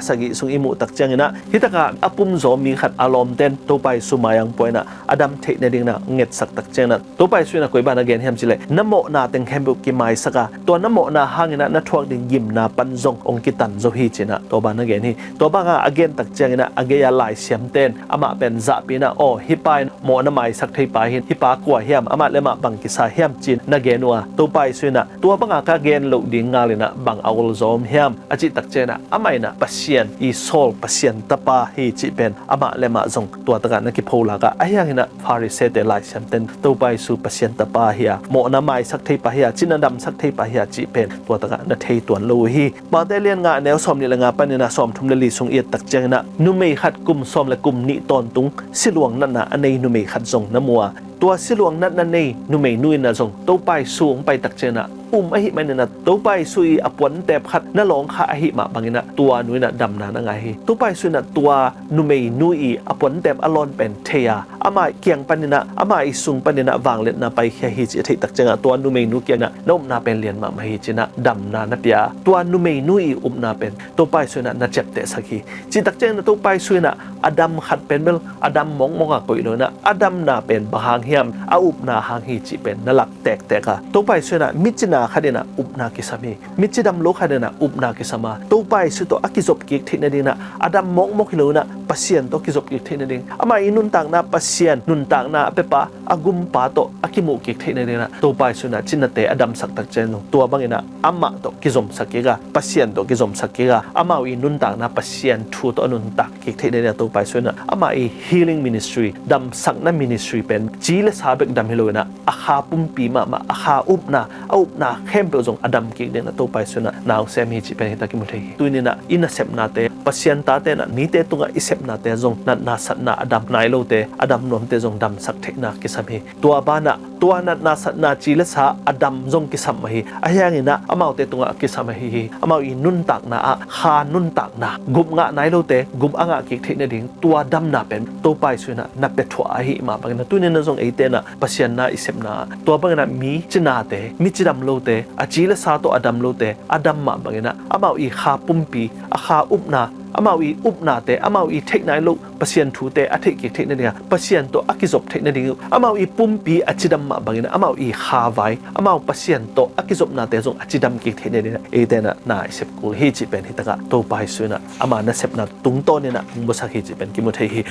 sagih sung i muh tak ciangin ah hih takah a pumzaw mi khat a lawmten Topa Jesuh mai-ah pua in ah a dam theih nadingin ah ngetsak tak ciangin ah Topa Jesuh in ah koi bang na gen hiam cih leh na mawhna teng khempeuh kimaisak a, tua na mawhna hangin ah na thuak ding gimna pan zong hong kitan zo hi ci-in ah tua bang na gen hi. Tua banga a gen tak ciangin ah a gei-a laisiamten amah pen zahpih in ah, aw, hih pa in mawhna maisak thei pa hi, hih pa kua hiam, amah le amah bang kisa hiam ci-in na gen uh a, Topa Jesuh in ah tua banga ka gen loh ding ngalin ah bang a olzaw om hiam a cih tak ciangin ah amah in ah Pasian i sawl, Pasian tapa hi cih pen amah le amah zong tua takah na kipholak a, ahi hangin ah Pharisee-te, laisiamten Topa Jesuh Pasian tapa hi a, mawhna maisak thei pa hi a, cina damsak thei pa hi a cih pen tua takah na thei tuan lo uh hi. Matthai lian nga a neu sawmnih le nga panin ah sawmthum le li sung i et tak ciangin ah numei khat kum sawm le kum nih tawntung siluang natna a nei numei khat zong na mu a, tua siluang natna nei numeinu in ah zong Topa Jesuh hong pai tak ciangin ah um ahih manin ah Topa Jesuh i a puantep khat na lawng kha ahih mah bangin ah tua nu in ah damna na ngah hi. Topa Jesuh in ah tua numeinu i a puantep a lawn pen thei a, amah kiang panin ah, amah i sung panin ah vangliatna paikhia hi cih a theih tak ciangin ah tua numeinu kiangah na upna pen lian mahmah hi ci-in ah damna na pia a, tua numeinu i upna pen Topa Jesuh in ah na ciaptehsak hi. Cih tak ciangin ah Topa Jesuh in ah a dam khat pen bel a dam mawkmawk a koih lo in ah a damna pen bang hang hiam, a upna hang hi cih pen na lak tektek a, Topa Jesuh in ah mi cina khat in ah upna kisam hi. Mi cidam lo khat in ah upna kisam a, Topa Jesuh tawh a kizop kik theih nadingin ah a dam mawkmawk hi lo in ah Pasian tawh kizop kik theih nading, amah i nuntakna Pasian nuntakna a pepa, a gumpa tawh a kimuh kik theih nadingin ah Topa Jesuh in ah cinate a damsak tak ciangin zong tua bangin ah amah tawh kizomsak kik a, Pasian tawh kizomsak kik a, amau i nuntakna Pasian thu tawh a nuntak kik theih nadingin ah Topa Jesuh in ah amah i healing ministry, damsakna ministry pen ci le sa bek dam hi lo in ah a kha pumpi mahmah, a kha upna, a upna khempeuh zong a dam kik dingin ah Topa Jesuh in ah na hong sem hi cih pen hi tak i mu thei hi. Tuni in ah i nasepnate Pasian tate in ah mite tungah i sepnate zong natna satna a dam nai lote, a dam nuamte zong damsak theihna kisam hi. Tua banah tua natna satna ci le sa a dam zong kisam ahi. Ahi hangin ah amaute tungah kisam ahi hi. Amau i nuntakna ah kha nuntakna, gup ngah nai lote gup a ngah kik theih nading tua damna pen Topa Jesu in ah na pia thuah ahih mah bangin ah tuni in ah zong eite in ah Pasian na i sepna ah tua bangin ah mi cinate, mi cidam lote, a ci le sa tawh a dam lote a dam mah bangin ah amau i kha pumpi, a kha upna, amau i upnate, amau i theih nai loh Pasian thute a theih kik theih nading a, Pasian tawh a kizop theih nading uh, amau i pumpi a cidam mah bangin ah amau i kha vai, amau Pasian tawh a kizopnate zong a cidam kik theih nading ah eite in ah na i sep kul hi cih pen hi takah Topa Jesu in ah ama nasepna tungtawn in ah hong buasak hi cih pen kimu thei hi.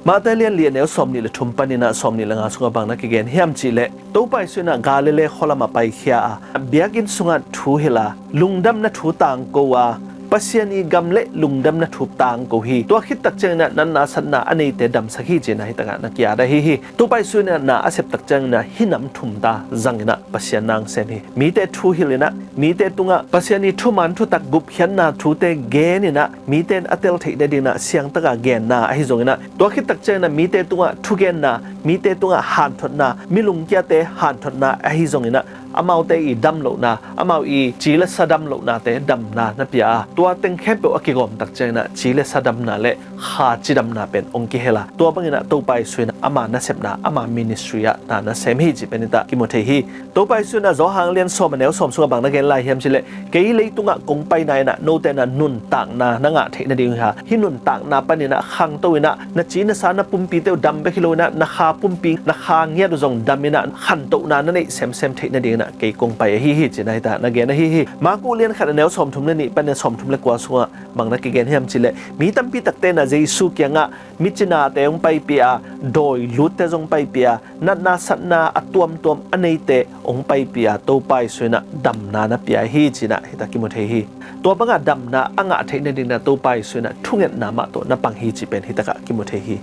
Mate lian li a neu sawm nih le thum panin ah sawm nih le nga sungah bang na kigen hiam cih leh, Topa Jesu in ah Galilee khualam ah paikhia a, biakinn sungah thu hilh a, lungdamna thu tangko a, Pasian i gam le lungdamna thu tangko hi. Tua khit tak ciangin ah natna satna a neite damsak hi ci-in ah hi takah na ki-at ahi hi. Topa Jesu in ah na a sep tak ciangin ah hih nam thum ta zangin ah Pasian na hong sem hi. Mite thu hilh in ah, mite tungah Pasian i thuman thutak gupkhiatna thute gen in ah, mite in a tel theih nading in ah siangtak a genna ahi zongin ah, tua khit tak ciangin ah mite tungah thugenna, mite tungah hanthotna, mi lungkiate hanthotna ahi zongin ah, amaute i dam lohna, amau i ci le sa dam lohnate damna na pia a, tua teng khempeuh a kigawm tak ciangin ah ci le sa damna le kha cidamna pen hong kihel a, tua bangin ah Topa Jesu in ah ama nasepna, ama ministry ah na na sem hi cih pen hi ta kimu thei hi. Topa Jesu in ah Johan lian sawm a neu sawm sungah bang na gen lai hiam cih leh, kei leitungah kong paina in ah note in ah nuntakna na ngah theih nading uh hi a, hih nuntakna panin ah khangto in ah na ci na sa na pumpite uh dam bek hi lo in ah na kha pumpi, na kha ngiat uh zong dam in ah khantohna na neih semsem theih nading in ah kei kong pai ahi hi ci-in ah hi ta na gen ahi hi. Marku lian khat a neu sawm thum le nih panin ah sawm thum le kua sungah bang na kigen hiam cih leh, mi tampi takte in ah Jesu kiangah mi cinate hong paipih a, dawi lutte zong paipih a, natna satna a tuamtuam a neite hong paipih a, Topa Jesu in ah damna na pia hi ci-in ah hi ta kimu thei hi. Tua bangah damna a ngah theih nading in ah Topa Jesu in ah thungetna mah tawh na pang hi cih pen hi takah kimu thei hi.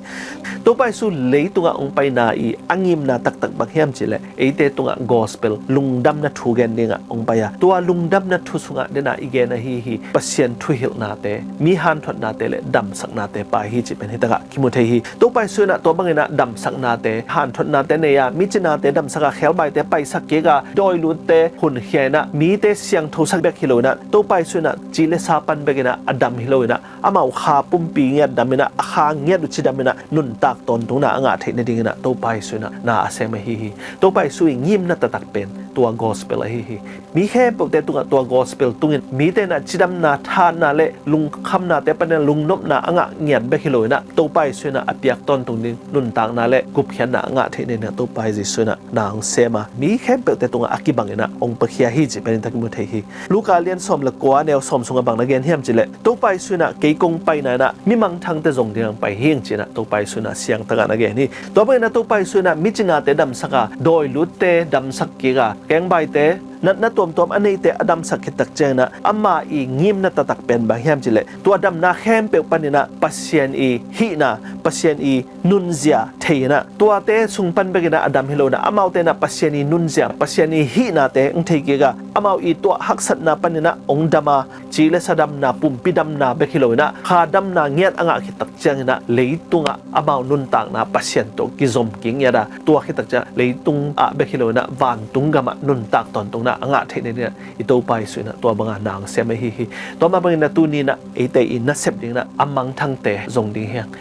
Topa Jesu leitungah hong paina i a ngimna taktak bang hiam cih leh, eite tungah gospel, lungdamna thu gen dingah hong pai a, tua lungdamna thu sungah den a i gen ahi hi Pasian thuhilhnate, mi hanthotnate le damsaknate pai hi cih pen hi takah kimu thei hi. Topa Jesu in ah tua bangin ah damsaknate, hanthotnate nei a, mi cinate damsak a, khebaite paisak kik a, dawi lutte hunkhia in ah, mite siangthosak bek hi lo in ah, Topa Jesu in ah ci le sa pan bek in ah a dam hi lo in ah, amau kha pumpi ngiat dam in ah, a kha ngiat uh cidam in ah nuntak tawntungna a ngah theih nading in ah Topa Jesu in ah na a sem ahi hi. Topa Jesu i ngimna taktak pen tua gospel ahi hi. Mi khempeuhte tungah tua gospel tungin mite in ah cidamna, thahatna le lungkhamnate panin ah lungnopna a ngah ngiat bek hi lo in ah, Topa Jesu in ah a piak tawntung ding nuntakna le gupkhiatna a ngah theih nading in ah Topa Jesu in ah na hong sem a, mi khempeuhte tungah a kibang in ah hong piakhia hi cih pen hi ta kimu thei hi. Luka lian sawm le kua a neu sawm sungah bang na gen hiam cih leh, Topa Jesu in ah kei kong paina in ah mi mangthangte zong dingah hong pai hi ing ci-in ah Topa Jesu in ah siangtak a na gen hi. Tua bangin ah Topa Jesu in ah mi cinate damsak a, dawi lutte damsak kik a, kengbaite, natna tuamtuam a neite a damsak khit tak ciangin ah ama i ngimna taktak pen bang hiam cih leh, tua damna khempeuh panin ah Pasian i hihna, Pasian i nunzia thei in ah, tuate sung pan bek in ah a dam hi lo in ah, amaute in ah Pasian i nunzia, Pasian i hihnate hong thei kik a, amau i tuah haksatna panin ah hong dam a, ci le sa damna, pumpi damna bek hi lo in ah, kha damna ngiat a ngah khit tak ciangin ah leitungah amau nuntakna Pasian tawh kizom kik ngiat a, tua khit tak ciang leitung ah bek hi lo in ah vantung gamah nuntak tawntungna a ngah theih nading in ah i Topa Jesu in ah tua banga na hong sem ahi hi. Tua mah bangin ah tuni in ah eite i nasep ding in ah a mangthangte zong ding hi hang.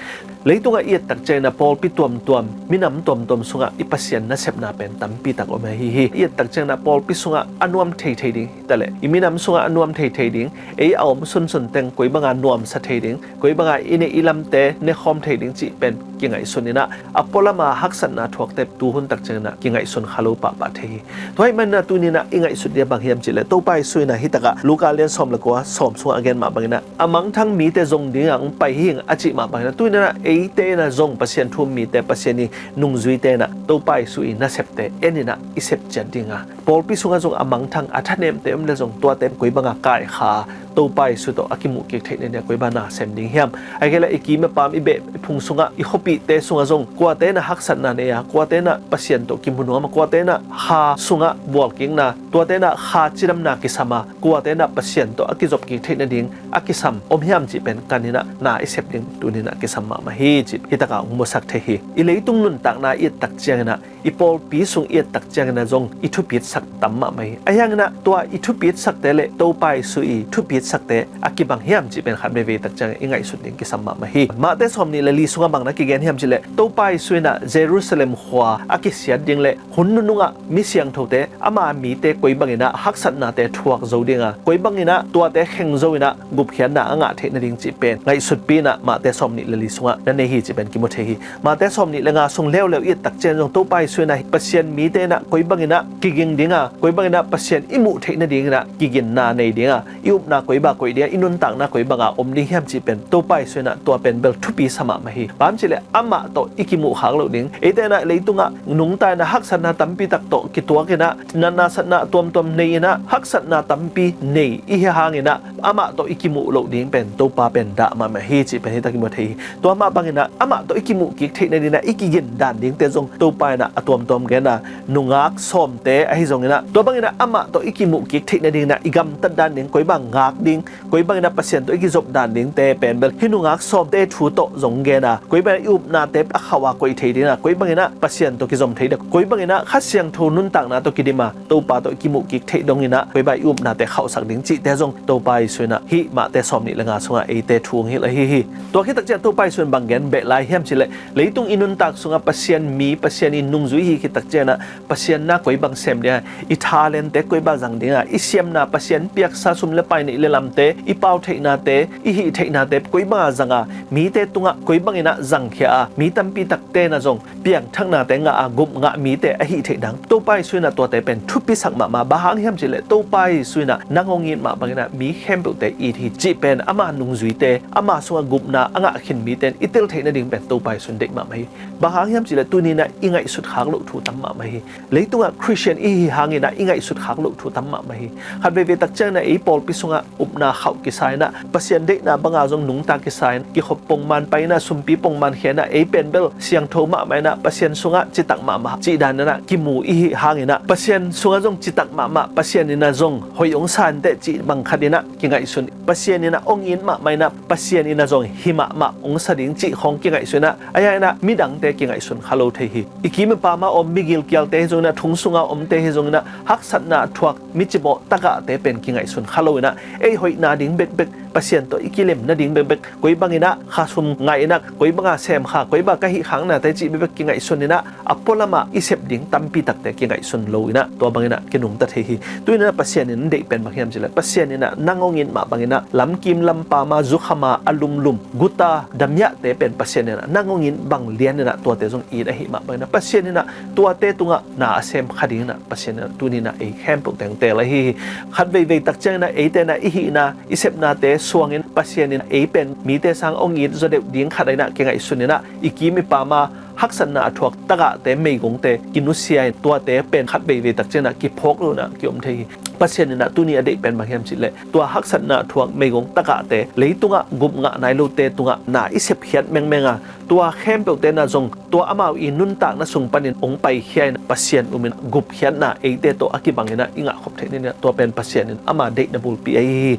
Leitungah i et tak ciangin ah pawlpi tuamtuam, minam tuamtuam sungah i Pasian nasepna pen tampi tak om ahi hi. I et tak ciangin ah pawlpi sungah a nuam theithei ding hi ta leh, i minam sungah a nuam theithei ding, ei a om sunsun teng koi banga nuamsa thei ding, koi banga i neih i lamte nekhawm thei ding cih pen kingaihsun in ah, a pualam a haksatna thuakte tuhun tak ciangin ah kingaihsun kha lo pahpah thei hi. Tua ahih manin ah tuni in ah i ngaihsut ding a bang hiam cih leh, Topa Jesu in ah hi takah Luka lian sawm le kua sawm sungah a gen mah bangin ah, a mangthang mite zong dingah hong pai hi ing a cih mah bangin ah, tuni in ah eite in ah zong Pasian thu um mite, Pasian i nungzuite in ah Topa Jesu i nasepte en in ah i sep ciat ding a, pawlpi sungah zong a mangthang a thanemte om leh zong tuate koi banga kaikha a, Topa Jesu tawh a kimuh kik theih nading a koi banga na sem ding hiam? Ahih kei leh i kim i pam, i beh i phung sungah, i khop thuppihte sungah zong kuate in ah haksatna nei a, kuate in ah Pasian tawh kimu nuam a, kuate in ah kha sungah bualkikna, tuate in ah kha cidamna kisam a, kuate in ah Pasian tawh a kizopkik theih nading a kisam om hiam cih pen kan in ah na i sep ding tuni in ah kisam mahmah hi cih hi takah hong musak thei hi. I leitung nuntakna i et tak ciangin ah, i pawlpi sung i et tak ciangin ah zong i thupitsak tam mahmah hi. Ahi hangin ah tua i thupitsakte le Topa Jesu i thupitsakte a kibang hiam cih pen khat veivei tak ciangin i ngaihsut ding kisam mahmah hi. Mate sawm nih le li sungah bang na kigen hiam cih leh Topa Jesu in ah Jerusalem khua a kisiat ding le hun nunungah mi siangthote, ama mite koi bangin ah haksatnate thuak zo ding a, koi bangin ah tuate kheng zo in ah gupkhiatna a ngah theih nading cih pen ngaihsutpi in ah Mate sawm nih le li sungah na nei hi cih pen kimu thei hi. Mate sawm nih le nga sung leuleu i et tak ciang zong Topa Jesu in ah Pasian mite in ah koi bangin ah kiging ding a, koi bangin ah Pasian i muh theih nadingin ah kiginna nei ding a, i upna koi bang koih ding a, i nuntakna koi banga om ding hiam cih pen Topa Jesu in ah tua pen bel thupi sa mahmah hi. Bang cih leh amah tawh i kimuh khak loh ding. Eite in ah leitungah nungta in ah haksatna tampi tak tawh kituak in ah, natna satna tuamtuam nei in ah, haksatna tampi nei i hi hangin ah amah tawh i kimuh loh ding pen Topa pen dah mahmah hi cih pen hi tak i mu thei hi. Tua mah bangin ah amah tawh i kimuh kik theih nadingin ah i kigin dan dingte zong Topa in ah a tuamtuam gen a, nungak sawmte ahi zongin ah, tua bangin ah amah tawh i kimuh kik theih nadingin ah i gamtat dan ding, koi bang ngak ding, koi bangin ah Pasian tawh i kizop dan dingte pen bel hih nungak sawmte thu tawh zong gen a, koi bangin ah i upnate a khauh a koih thei ding a, koi bangin ah Pasian tawh kizom thei ding, koi bangin ah Kha Siangtho nuntakna tawh kidim a, Topa tawh i kimuh kik theih dongin ah koi bang i upnate khauhsak ding cihte zong Topa Jesu in ah hih Mate sawm nih le nga sungah eite thu hong hilh ahi hi. Tua khit tak ciang Topa Jesu in bang gen beh lai hiam cih leh, leitung i nuntak sungah Pasian mi, Pasian i nungzui hi khit tak ciang ah Pasian na koi bang sem ding a, i thalentte koi bang zang ding a, i siamna Pasian piaksa sum le pai neih le lamte, i pau theihnate, i hih theihnate koi bang a zang a, mite tungah koi bangin ah zangkhia a, mi tampi takte in ah zong piangthaknate ngah a, gup ngah mite a hih theih dang Topa Jesu in ah tuate pen thupisak mahmah. Bang hang hiam cih leh Topa Jesu in ah nang hong it mah bangin ah mi khempeuhte it hi cih pen ama nungzuite, ama sungah gupna a ngah khin mite in i tel theih nading pen Topa Jesu in deih mahmah hi. Bang hang hiam cih leh tuni in ah i ngaihsut khak loh thu tam mahmah hi. Leitungah Khristian i hi hangin ah i ngaihsut khak loh thu tam mahmah hi. Khat veivei tak ciangin ah ei pawlpi sungah upna khauh kisa in ah, Pasian deihna banga zong nungta kisa in, kikhop pongman pai in ah, sumpi pongman khia in ah, ei pen bel siangtho mahmah in ah, Pasian sungah citak mahmah cih dan in ah kimu i hi hangin ah, Pasian sungah zong citak mahmah, Pasian in ah zong hoih hong sa inteh cih bang khat in ah kingaihsun, Pasian in ah hong it mahmah in ah, Pasian in ah zong hi mahmah hong sa ding cih khawng kingaihsun in ah, ahi hangin ah midangte kingaihsun kha lo thei hi. I kim i pam a om mi gilkialte hi zongin ah, thong sunga omte hi zongin ah, haksatna a thuak mi cimawh tagahte pen kingaihsun kha lo in ah, ei hoihna ding bekbek, Pasian tawh i kilem nading bekbek, koi bangin ah kha sum ngaih in ah, koi banga sem kha, koi bang ka hih khaknate cih bekbek kingaihsun in ah, a pualamah i sep ding tampi takte kingaihsun lo in ah, tua bangin ah kinungta thei hi. Tu in ah Pasian in deih pen bang hiam cih leh, Pasian in ah nang hong it mah bangin ah lamkim lampam a, zukham a, a lumlum, guta damiahte pen Pasian in ah nang hong it bang lian in ah tuate zong it ahih mah bangin ah, Pasian in ah tuate tungah na a sem kha dingin ah Pasian in ah tuni in ah ei khempeuhte hong teel ahi hi. Khat veivei tak ciangin ah eite in ah i hihna, i sepnate suangin Pasian in ah ei pen mite sang hong it zaw deuh ding khat ah in ah kingaihsun in ah, i kim i pam a haksatna a thuak tagahte, meigongte kinusia in, tuate pen khat veivei tak ciangin ah kiphawk lo in ah kiom thei hi. Pasian in ah tuni a deih pen bang hiam cih leh, tua haksatna a thuak meigong tagahte, leitungah gup ngah nai lote tungah na i sepkhiat mengmeng a, tua khempeuhte in ah zong tua amau i nuntakna sung panin hong paikhia in, Pasian um in gupkhiatna eite tawh a kibang in ah i ngah khop theih nading in ah, tua pen Pasian in ama deihna bulpi ahi hi.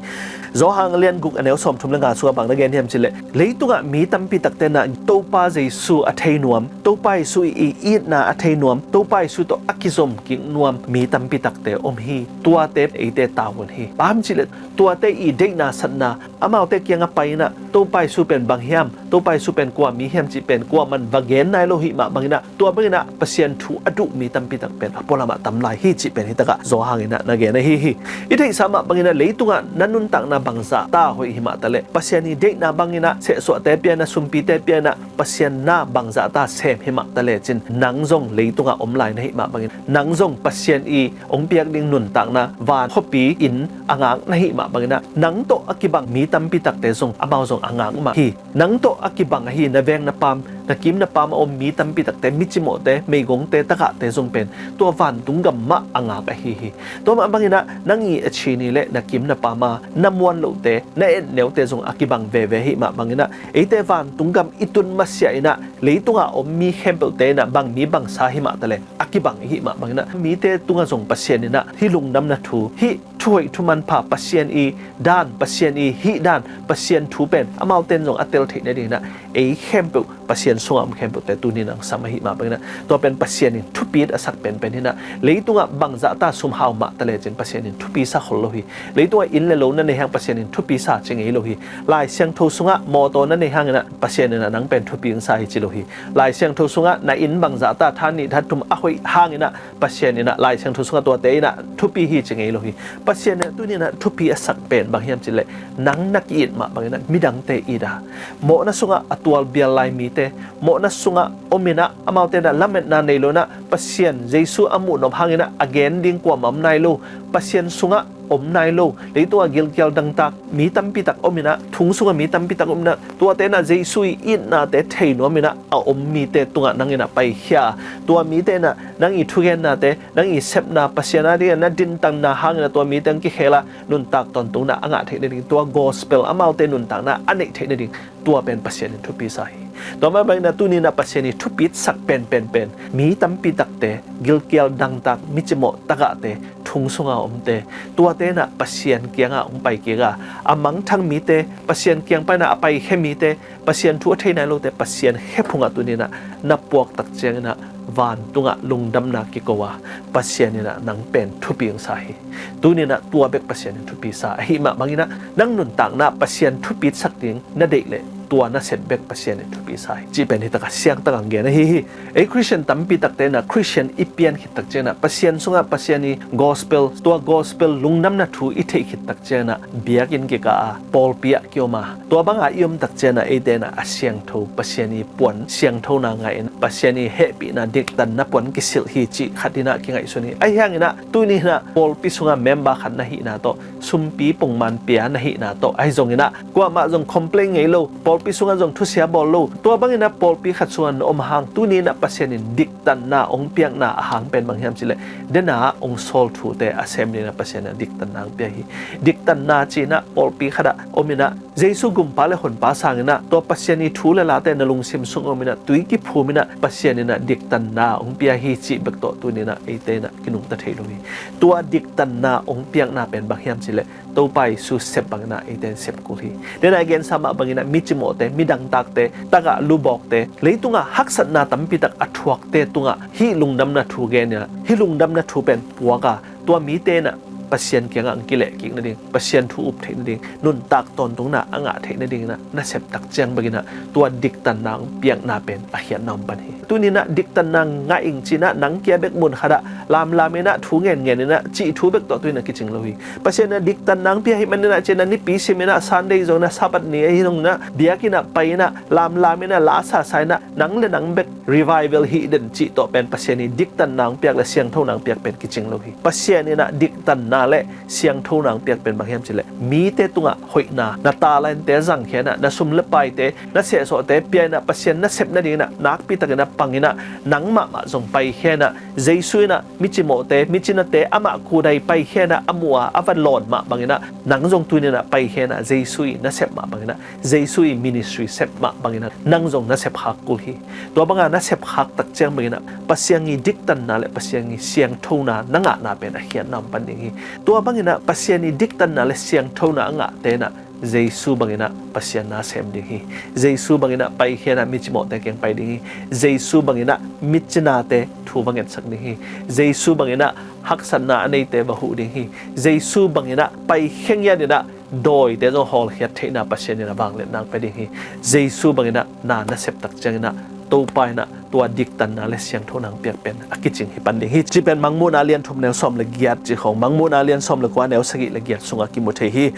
Johan a lian guk, a neu sawmthum le nga sungah bang na gen hiam cih leh, leitungah mi tampi takte in ah Topa Jesu a thei nuam, Topa Jesu i itna a thei nuam, Topa Jesu tawh a kizom kik nuam mi tampi takte om hi. Tuate eite tau un hi. Bang hang hiam cih leh, tuate i deihna satna, amaute kiangah pai in ah, Topa Jesu pen bang hiam, Topa Jesu pen kua mi hiam cih pen kuaman va gen nai lo hih mah bangin ah, tua bangin ah Pasian thu a duh mi tampi tak pen a pualamah tam lai hi cih pen hi takah Johan in ah na gen ahi hi. I theihsa mah bangin ah leitungah na nuntakna bangzah ta hoih himah taleh, Pasian i deihna bangin ah sehsuahte pia in ah, sumpite pia in ah, Pasian na bangzah ta sem himah taleh cin, nang zong leitungah om lai na hih mah bangin, nang zong Pasian i hong piak ding nuntakna van khuapi in a ngak na hih mah bangin ah, nang tawh a kibang mi tampi takte zong amau zong a ngak mah hi. Nang tawh a kibang ahi na veng na pam, na kim na pam a om mi tampi takte, mi cimawhte, meigongte, tagahte zong pen tua vantung gam mah a ngak ahi hi. Tua mah banginah nang i a chin i le na kim na pam a na muan lohte, na etneute zong a kibang veve hi mah banginah eite vantung gam i tun masiah inah leitungah om mi khempeuhte inah bang mi bangsa hi mah taleng a kibang i hi mah banginah mite tungah zong Pasian inah hih lungdamna thu, hih thuhoih thumanpha, Pasian i dan, Pasian i hih dan, Pasian thu pen amaute in zong a tel theih nadinginah ei khempeuh Pasian sungah om khempeuhte tuni nang sam ahi mah banginah tua pen Pasian in thupi a sak penpen hinah leitungah bangzahta sum hau mah talecin Pasian in thupi sa khol lo hi. Leitungah inn le lo na nei hang Pasian in thupi sa ci ngei lo hi. Lai Siangtho sungah mawtaw na nei hanginah Pasian inah nang pen thupi sa hi ci lo hi. Lai Siangtho sungah na inn bangzahta than nih than thum a hoih hanginah Pasian inah Lai Siangtho sungah tuate inah thupi hi ci ngei lo hi. Pasian inah tuni inah thupi a sak pen bang hiam cileh nang na ki-it mah banginah midangte it a, mawhna sungah a tual bial lai mite, mawhna sungah om inah amaute inah lametna nei lo inah Pasian Jesu a muhnop hanginah a gen ding kuamah om nai lo, Pasian sungah om nai lo, leitungah gilkial dangtak mi tampitak om inah, thung sungah mi tampitak om inah, tuate inah Jesu i itnate thei nuam inah a om mite tungah nang inah paikhia a, tua mite inah nang i thugennate, nang i sepna, Pasian a dingin na dintanna hangin a tua mite ang kikhel a nuntak tawntungna a ngah theih nading, tua gospel amaute nuntakna a neih theih nading, tua pen Pasian in thupi sa hi. Tua mah bangin a tuni inah Pasian i thupi sak penpen pen mi tampi takte, gilkial dangtak, mi cimawh tagahte, thung sunga omte, tuate inah Pasian kiangah hong pai kik a, a mangthang mite, Pasian kiang pan inah a paikhia mite, Pasian thu a thei nai lote Pasian khe phungah tuni inah na puak tak ciang inah vantungah lungdamna kiko a, Pasian inah nang pen thupi hong sa hi. Tuni inah tua bek Pasian in thupi sa ahi mah bangin ah nang nuntakna Pasian thupi sak ding na deih leh tua na sep bek Pasian in thupi sa hi cih pen hi tak a siangtak ang gen ahi hi. Ei Khristian tampi takte inah Khristian i pian khit tak ciang inah Pasian sungah Pasian i gospel, tua gospel lungdamna thu i theih khit tak ciang inah biakinn kikah a pawlpi ah kiom a, tua banga i om tak ciang inah eite inah a siangtho Pasian i puan siangthona ngah in Pasian i hehpihna diktanna puan kisilh hi cih khat inah kingaihsun hi. Ahi hang inah tuni inah pawlpi sunga member khat na hihna tawh, sumpi pongman pia na hihna tawh ahi zong inah kuamah zong complain ngei lo, pawlpi sungah zong thusia bawl lo, tua bang inah pawlpi khat sungah na om hang tuni inah Pasian in diktanna hong piakna a hang pen bang hiam cileh dena hong sawl thute a sem ding inah Pasian inah diktanna hong pia hi. Diktanna ci inah pawlpi khat ah om inah Jesu gumpa le honpa sang inah tua Pasian i thu le late na lungsim sung om inah tui kiphum inah Pasian inah diktanna hong pia hi cih bek tawh tuni inah eite inah kinungta thei lo hi. Tua diktanna hong piakna pen bang hiam cileh Topa Jesu sep bang inah eite in sep kul hi. Dena i gensa mah bang inah mi cimawhte, mi dangtakte, tagah lubawkte, leitungah haksatna tampi tak a thuakte tungah hih lungdamna thu gen inah hih lungdamna thu pen puak a, tua mite inah Pasian kiangah ang kileh kik nading, Pasian thu up theih nading, nuntak tawntungna a ngah theih nading inah na sep tak ciang bang inah tua diktanna hong piakna pen a khiatna om pan hi. Tuni inah diktanna ngah ing ci inah nang kia bek mun khat ah lamlam inah thu ngenngen inah cih thu bek tawh tuni inah kicing lo hi. Pasian inah diktanna hong pia hi man inah ci inah nipi sim inah Sunday zong inah Sabbath ni ahi zong inah biakinn ah pai inah lamlam inah la sasa inah nang le nang bek revival hih den cih tawh pen Pasian i diktanna hong piak le siangthona hong piak pen kicing lo hi. Pasian inah diktanna le siangthona hong piak pen bang hiam cileh mite tungah hoihna, na talente zangkhia inah, na sum le paite, na sehsawhte pia inah Pasian na sep nading inah nakpi tak inah pang inah nang mahmah zong paikhia inah Jesu inah mi cimawhte, mi cinate amah kudai paikhia inah a muh a a va lawn mah bang inah nang zong tuni inah paikhia inah Jesu i na sep mah bang inah Jesu i ministry sep mah bang inah nang zong na sep khak kul hi. Tua banga na sep khak tak ciang bang inah Pasian i diktanna le Pasian i siangthona na ngahna pen a khiatna om pan ding hi. Tua bang inah Pasian i diktanna le siangthona a ngahte inah Jesu bang inah Pasian na sem ding hi. Jesu bang inah paikhia inah mi cimawhte kiang pai ding hi. Jesu bang inah mi cinate thu va ngetsak ding hi. Jesu bang inah haksatna a neite va huh ding hi. Jesu bang inah paikhia ngiat inah dawite zong hawlkhiat theihna Pasian inah vangliatna hong pia ding hi. Jesu bang inah na na sep tak ciang inah Topa inah tua diktanna le siangthona hong piak pen a kicing hi pan ding hi. Ci pen Mangmuhna lian thum neu sawm le giat ci khong, Mangmuhna lian sawm le kua neu sagih le giat sungah kimu thei hi.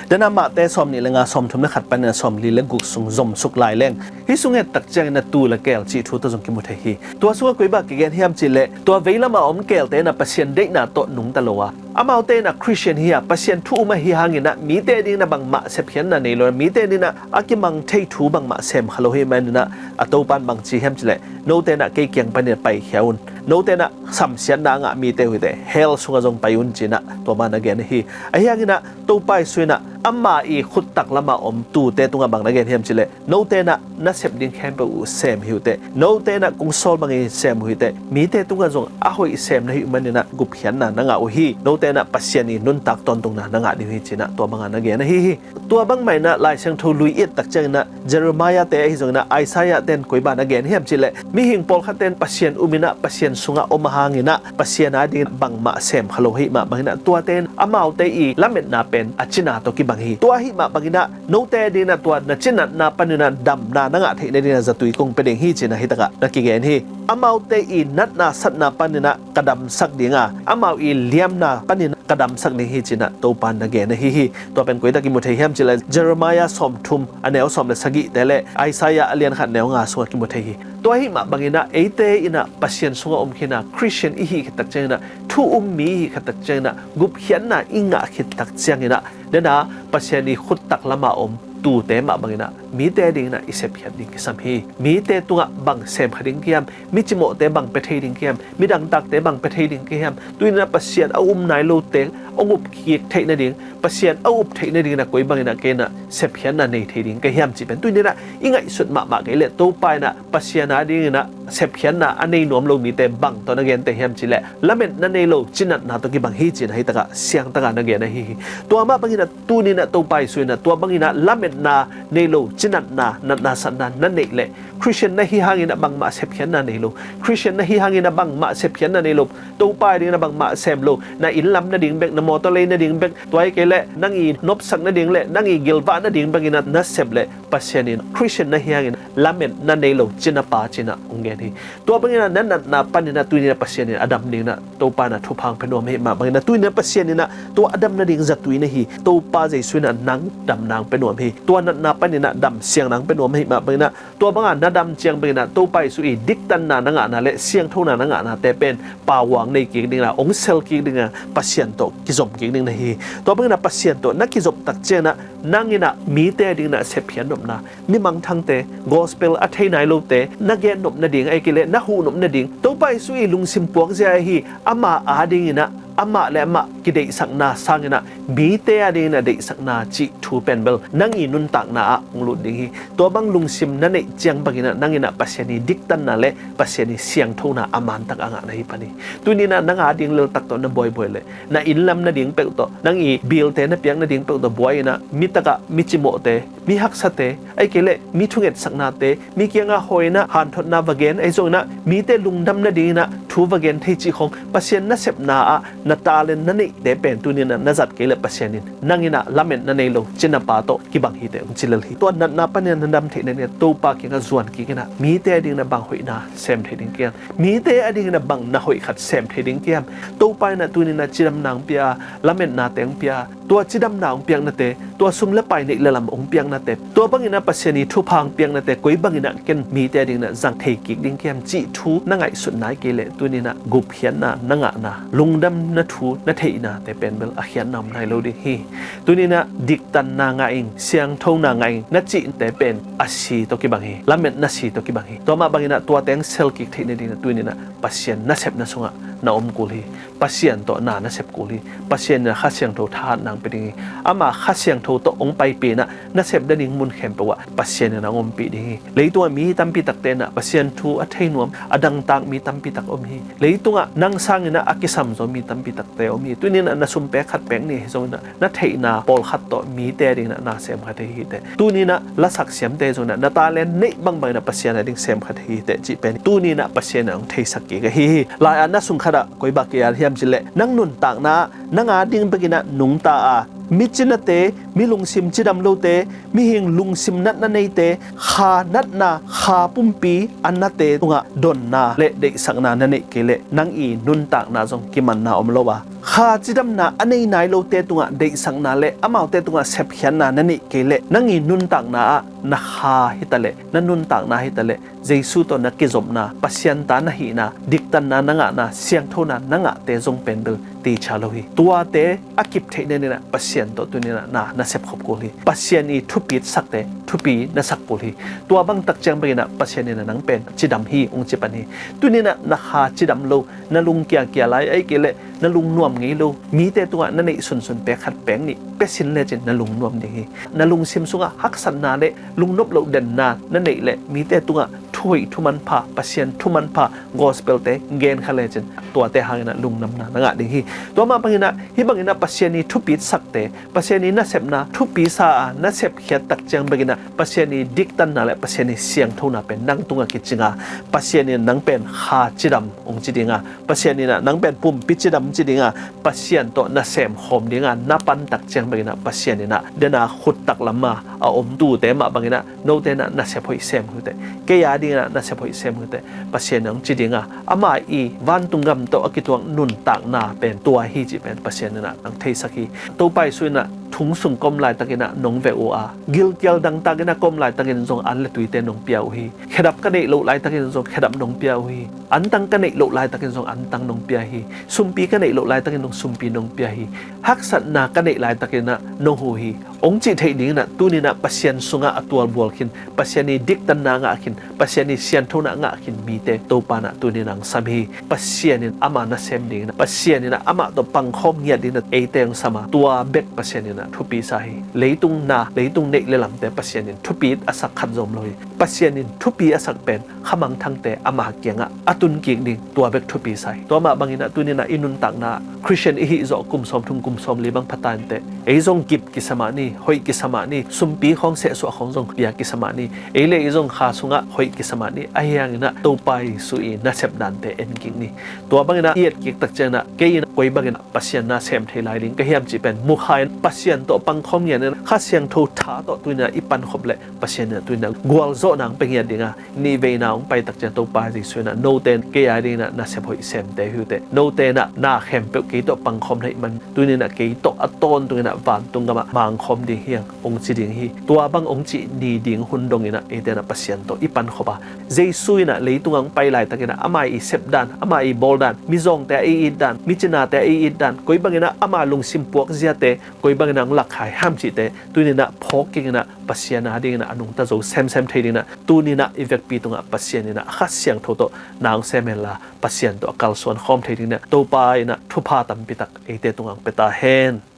Dena Mate sawm nih le nga, sawm thum le khat panin a sawm li le guk sung zomsuk lai leng, hih sung et tak ciangin a tuu le keel cih thu tawh zong kimu thei hi. Tua sungah koi bang kigen hiam cih leh, tua veilamah a om keelte in a Pasian deihna tawh nungta lo a, amaute in a Khristian hi a, Pasian thu um ahi hangin a mite dingin a bangmah sepkhiatna nei lo, mite dingin a a kimang thei thu bangmah sem kha lo hi manin a, a Topa in bang ci hiam cih leh, note in a kei kiang panin a paikhia un, note in a samsiatna a ngah mite uh hi teh, hell sungah zong pai un ci-in a tua bang na gen ahi. Ahi hangin a Topa Jesu in a ama i khuttak lamah om tuute tungah bang na gen hiam cih leh, note in a na sep ding khempeuh uh sem hi uh teh, note in a kong sawl bangin sem uh hi teh, mite tungah zong a hoih sem na hih uh manin a gupkhiatna na ngah uh hi. Note in a Pasian i nuntak tawntungna na ngah ding uh hi ci-in a tua bangah na gen ahi hi. Tua bangmah in a Lai Siangtho lui i et tak ciangin a Jeremiah te ahi zongin a Isaiah te in koi bang na gen hiam cih leh, mihing pawlkhatte in Pasian um in a Pasian sungah om ahangin a Pasian a dingin bangmah sem kha lo hi mah bangin a, tuate in amaute i lametna pen a cina tawh kibang hi. Tua ahi mah bangin a note dingin a tua na cinatna panin a damna na ngah theih nadingin a zatui kong pia ding hi ci-in a hih takah na kigen hi. Amaute i natna satna panin a ka damsak ding a, amau i liamna panin a ka damsak ding hi ci-in a Topa in na gen ahi hi. Tua pen koi tak kimu thei hiam cih leh, Jeremiah sawm thum a neu sawm le sagihte le Isaiah a lian khat neu nga sungah kimu thei hi. Tua ahi mah bangin a eite in a Pasian sungah om khin a, Khristian i hih khit tak ciangin a, thu um mi i hih khit tak ciangin a, gupkhiatna i ngah khit tak ciangin a, dena Pasian i khuttak lamah om tuute mah bangin a mite dingin a i sepkhiat ding kisam hi. Mite tungah bang sem kha ding ka hiam, mi cimawhte bang pia thei ding ka hiam, mi dangtakte bang pia thei ding ka hiam, tuni in a Pasian a um nai lote hong up kik theih nading, Pasian a up theih nadingin a koi bangin a kei in a sepkhiatna nei thei ding ka hiam cih pen tuni in a i ngaihsut mahmah kei leh, Topa in a Pasian a dingin a sepkhiatna a nei nuam lo mite bang tawh na gente hiam cih leh, lametna nei lo cinatna tawh kibang hi ci-in a hih takah siangtakah na gen ahi hi. Tua mah bangin a tuni in a Topa Jesu in a tua bangin a lametna nei lo cinatna, natna satna na neih leh, Khristian na hi hangin a bangmah sepkhiatna nei lo, Khristian na hi hangin a bangmah sepkhiatna nei lo, Topa dingin a bangmah sem lo, na inn lam nading bek, na mawtaw lei nading bek, tua hi kei leh nang i nopsak nading le nang i gilvah nading bekin a na sep leh, Pasian in Khristian na hi hangin lametna nei lo cinapa ci-in a hong gen hi. Tua bangin a na natna panin a tuni in a Pasian in a dam dingin a Topa in a thupha hong pia nuam hi mah bangin a tuni in a Pasian in a tua a dam nading zatui na hi. Topa Jesu in a nang damna hong pia nuam hi. Tua natna panin a damsiangna hong pia nuam hi mah bangin a, tua banga na dam ciang bangin a Topa Jesu i diktanna na ngahna le siangthona na ngahnate pen power hong nei kik dingin a, hong sel kik dingin a, Pasian tawh kizom kik ding na hi hi. Tua bangin a Pasian tawh na kizop tak ciangin a nang in a mite dingin a sepkhiat nopna, mi mangthangte, gospel a thei nai lote na gen nop nading, ahih kei leh na huh nop nading, Topa Jesu i lungsim puakzia ahi, ama a dingin a amah le amah kideihsakna sangin a mite a dingin a deihsakna cih thu pen bel nang i nuntakna ah hong lut ding hi. Tua bang lungsim na neih ciang bangin a nang in a Pasian i diktanna le Pasian i siangthona a mantak a ngah na hi pan hi. Tuni in a nang a ding leltak tawh na buaibuai leh, na inn lam nading peuh tawh, nang i bilte na piak nading peuh tawh buai in a, mi takah mi cimawhte, mi haksate, ahih kei leh mi thungetsaknate, mi kiangah hawi in a hanthotna va gen, ahi zongin a mite lungdam nadingin a thu va gen thei cih khong, Pasian nasepna ah na talent na neihte pen tuni in a na zat kei leh Pasian in nang in a lametna nei lo cinapa tawh kibang hi teh hong ci lel hi. Tua natna panin a na dam theih nadingin a Topa kiangah zuan kik in a mite a dingin a bang hoihna sem thei ding ka hiam, mite a dingin a bang na hoih khat sem thei ding ka hiam, Topa in a tuni in a cidamna hong pia, lametnate hong pia, tua cidamna hong piaknate, tua sum le pai neih le lam hong piaknate, tua bangin a Pasian i thupha hong piaknate koi bangin a ken mite a dingin a zang thei kik ding ka hiam cih thu na ngaihsut nai kei leh tuni in a gupkhiatna na ngahna, lungdamna thu na theihnate pen bel a khiatna om nai lo ding hi. Tuni in a diktanna ngah ing, siangthona ngah ing na cihte pen a si tawh kibang hi, lametna si tawh kibang hi. Tua mah bangin a tuate hong sel kik theih nadingin a tuni in a Pasian nasepna sungah na om kul hi. Pasian tawh na na sep kul hi. Pasian in a Kha Siangtho thahatna hong pia ding hi. Ama Kha Siangtho tawh hong paipih in a na sep nading mun khempeuh ah Pasian in a hong ompih ding hi. Leitungah mi tampi takte in a Pasian thu a thei nuam, a dangtak mi tampi tak om hi. Leitungah nang sangin a a kisam zaw mi tampi takte om hi. Tuni in a na sum pek khat pek nih hi zongin a na theihna pawlkhat tawh mite a dingin a na sem kha thei hi teh. Tuni in a lasak siamte zongin a na talent neih bangbang in a Pasian a ding sem kha thei hi teh cih pen tuni in a Pasian in a hong theisak kik ahi hi. Lai-at na sung khat ah koi bang ki-at hiam cih leh, nang nuntakna ah nang a ding bekin a nungta a, mi cinate, mi lungsim cidam lote, mihing lungsim natna neite, kha natna, kha pumpi a nate tungah donna le deihsakna na neih kei leh nang i nuntakna zong kimanna om lo a, kha cidamna a nei nai lote tungah deihsakna le amaute tungah sepkhiatna na neih kei leh nang i nuntakna ah na kha hitaleh, na nuntakna hitaleh Jesu tawh na kizopna, Pasian ta na hihna, diktanna na ngahna, siangthona na ngahte zong pen bel teacher lo hi. Tuate a kip theih naninah Pasian tawh tuninah na na sepkhop kul hi. Pasian i thupit sakte thupi na sak kul hi. Tua bang takciang banginah Pasian inah nang pen cidam hi, hong ci pan hi. Tuninah na kha cidam lo, na lung kiakia lai, ahih kei leh na lungnuam ngei lo, mite tungah na neih sunsun pek khat pek nih pia sin lecin na lungnuam ding hi. Na lungsim sungah haksatna le lungnop loh denna na neih leh mite tungah thuhoih thumanpha, Pasian thumanpha, gospel-te gen kha lecin tuate hanginah lungnamna na ngah ding hi. Tua mah banginah hih banginah Pasian i thupit sakte, Pasian i nasepna thupi sa a na sepkhiat takciang banginah Pasian i diktanna le Pasian i siangthona pen nang tungah kicing a, Pasian in nang pen kha cidam hong ci ding a, Pasian inah nang pen pumpi cidam ci ding a, Pasian tawh na semkhawm ding a na pan takciang banginah Pasian inah dena khut taklam a a om tute mah banginah note inah na sep hoih sem hi uh teh, kei a dinginah na sep hoih sem hi uh teh, Pasian in hong ci ding a, ama i vantung gam tawh a kituak nuntakna pen tua hi cih pen Pasian inah nang theisak hi. Topa Jesu inah thong sung ka om laitakinah nong veh uh a, gilkial dangtakinah ka om laitakin zong an le tuite nong pia uh hi. Khedap ka neih loh laitakin zong khedap nong pia uh hi. Antang ka neih loh laitakin zong antang nong pia hi. Sumpi ka neih loh laitakin zong sumpi nong pia hi. Haksatna ka neih laitakinah nong huh hi, hong cih theih dinginah tuninah Pasian sungah a tualbual khin, Pasian i diktanna ngah khin, Pasian i sianthona ngah khin mite Topa inah tuninah hong sam hi. Pasian in ama nasem dinginah, Pasian inah amah tawh pangkhawm ngiat dinginah eite hong sam a, tua bek Pasian inah thupi sa hi. Leitung na, leitung neih le lamte Pasian in thupi a sak khat zom lo hi. Pasian in thupi a sak pen khamangthangte ama kiangah a tun kik ding, tua bek thupi sa hi. Tua mah banginah tuninah i nuntakna Khristian i hih zawh kum sawmthum kum sawmli bang pha ta inteh, ei zong kip kisa mah ni, hoih kisa mah ni, sumpi khawng sehsuah khawng zong pia kisa mah ni, ei le ei zong kha sungah hoih kisa mah ni, ahi hanginah Topa Jesu i nasep dante en kik ni. Tua banginah i et kik takcianginah kei inah koi banginah Pasian na sem thei lai ding ka hiam cih pen mukha in Pasian tawh pangkhawm ngiat in Kha Siangtho tha tawh tuninah i pankhop leh Pasian inah tuninah gualzawhna hong pia ngiat ding a, nihveina hong pai takciang Topa Jesu inah note in kei a dinginah na sep hoih semte hi uh teh, note inah na khempeuh kei tawh pangkhawm na hih man tuninah kei tawh a tawntunginah vantung gamah mangkhawm ding hi hang hong ci ding hi. Tua bang hong cih ni ding hun donginah eite inah Pasian tawh i pankhop a, Jesu inah leitungah hong pai laitakinah ama i sepdan, ama i bawldan, mizawngte a i itdan, micinate a i itdan, koi banginah ama lungsim puakziate, koi banginah hong lakkhia hiam cihte tuninah phawk kikinah Pasian a dinginah a nungta zo semsem thei dinginah tuninah i vekpi tungah Pasian inah Kha Siangtho tawh na hong sem henla Pasian tawh a kalsuan khawm thei dinginah Topa inah thupha tampitak eite tungah hong pia ta hen.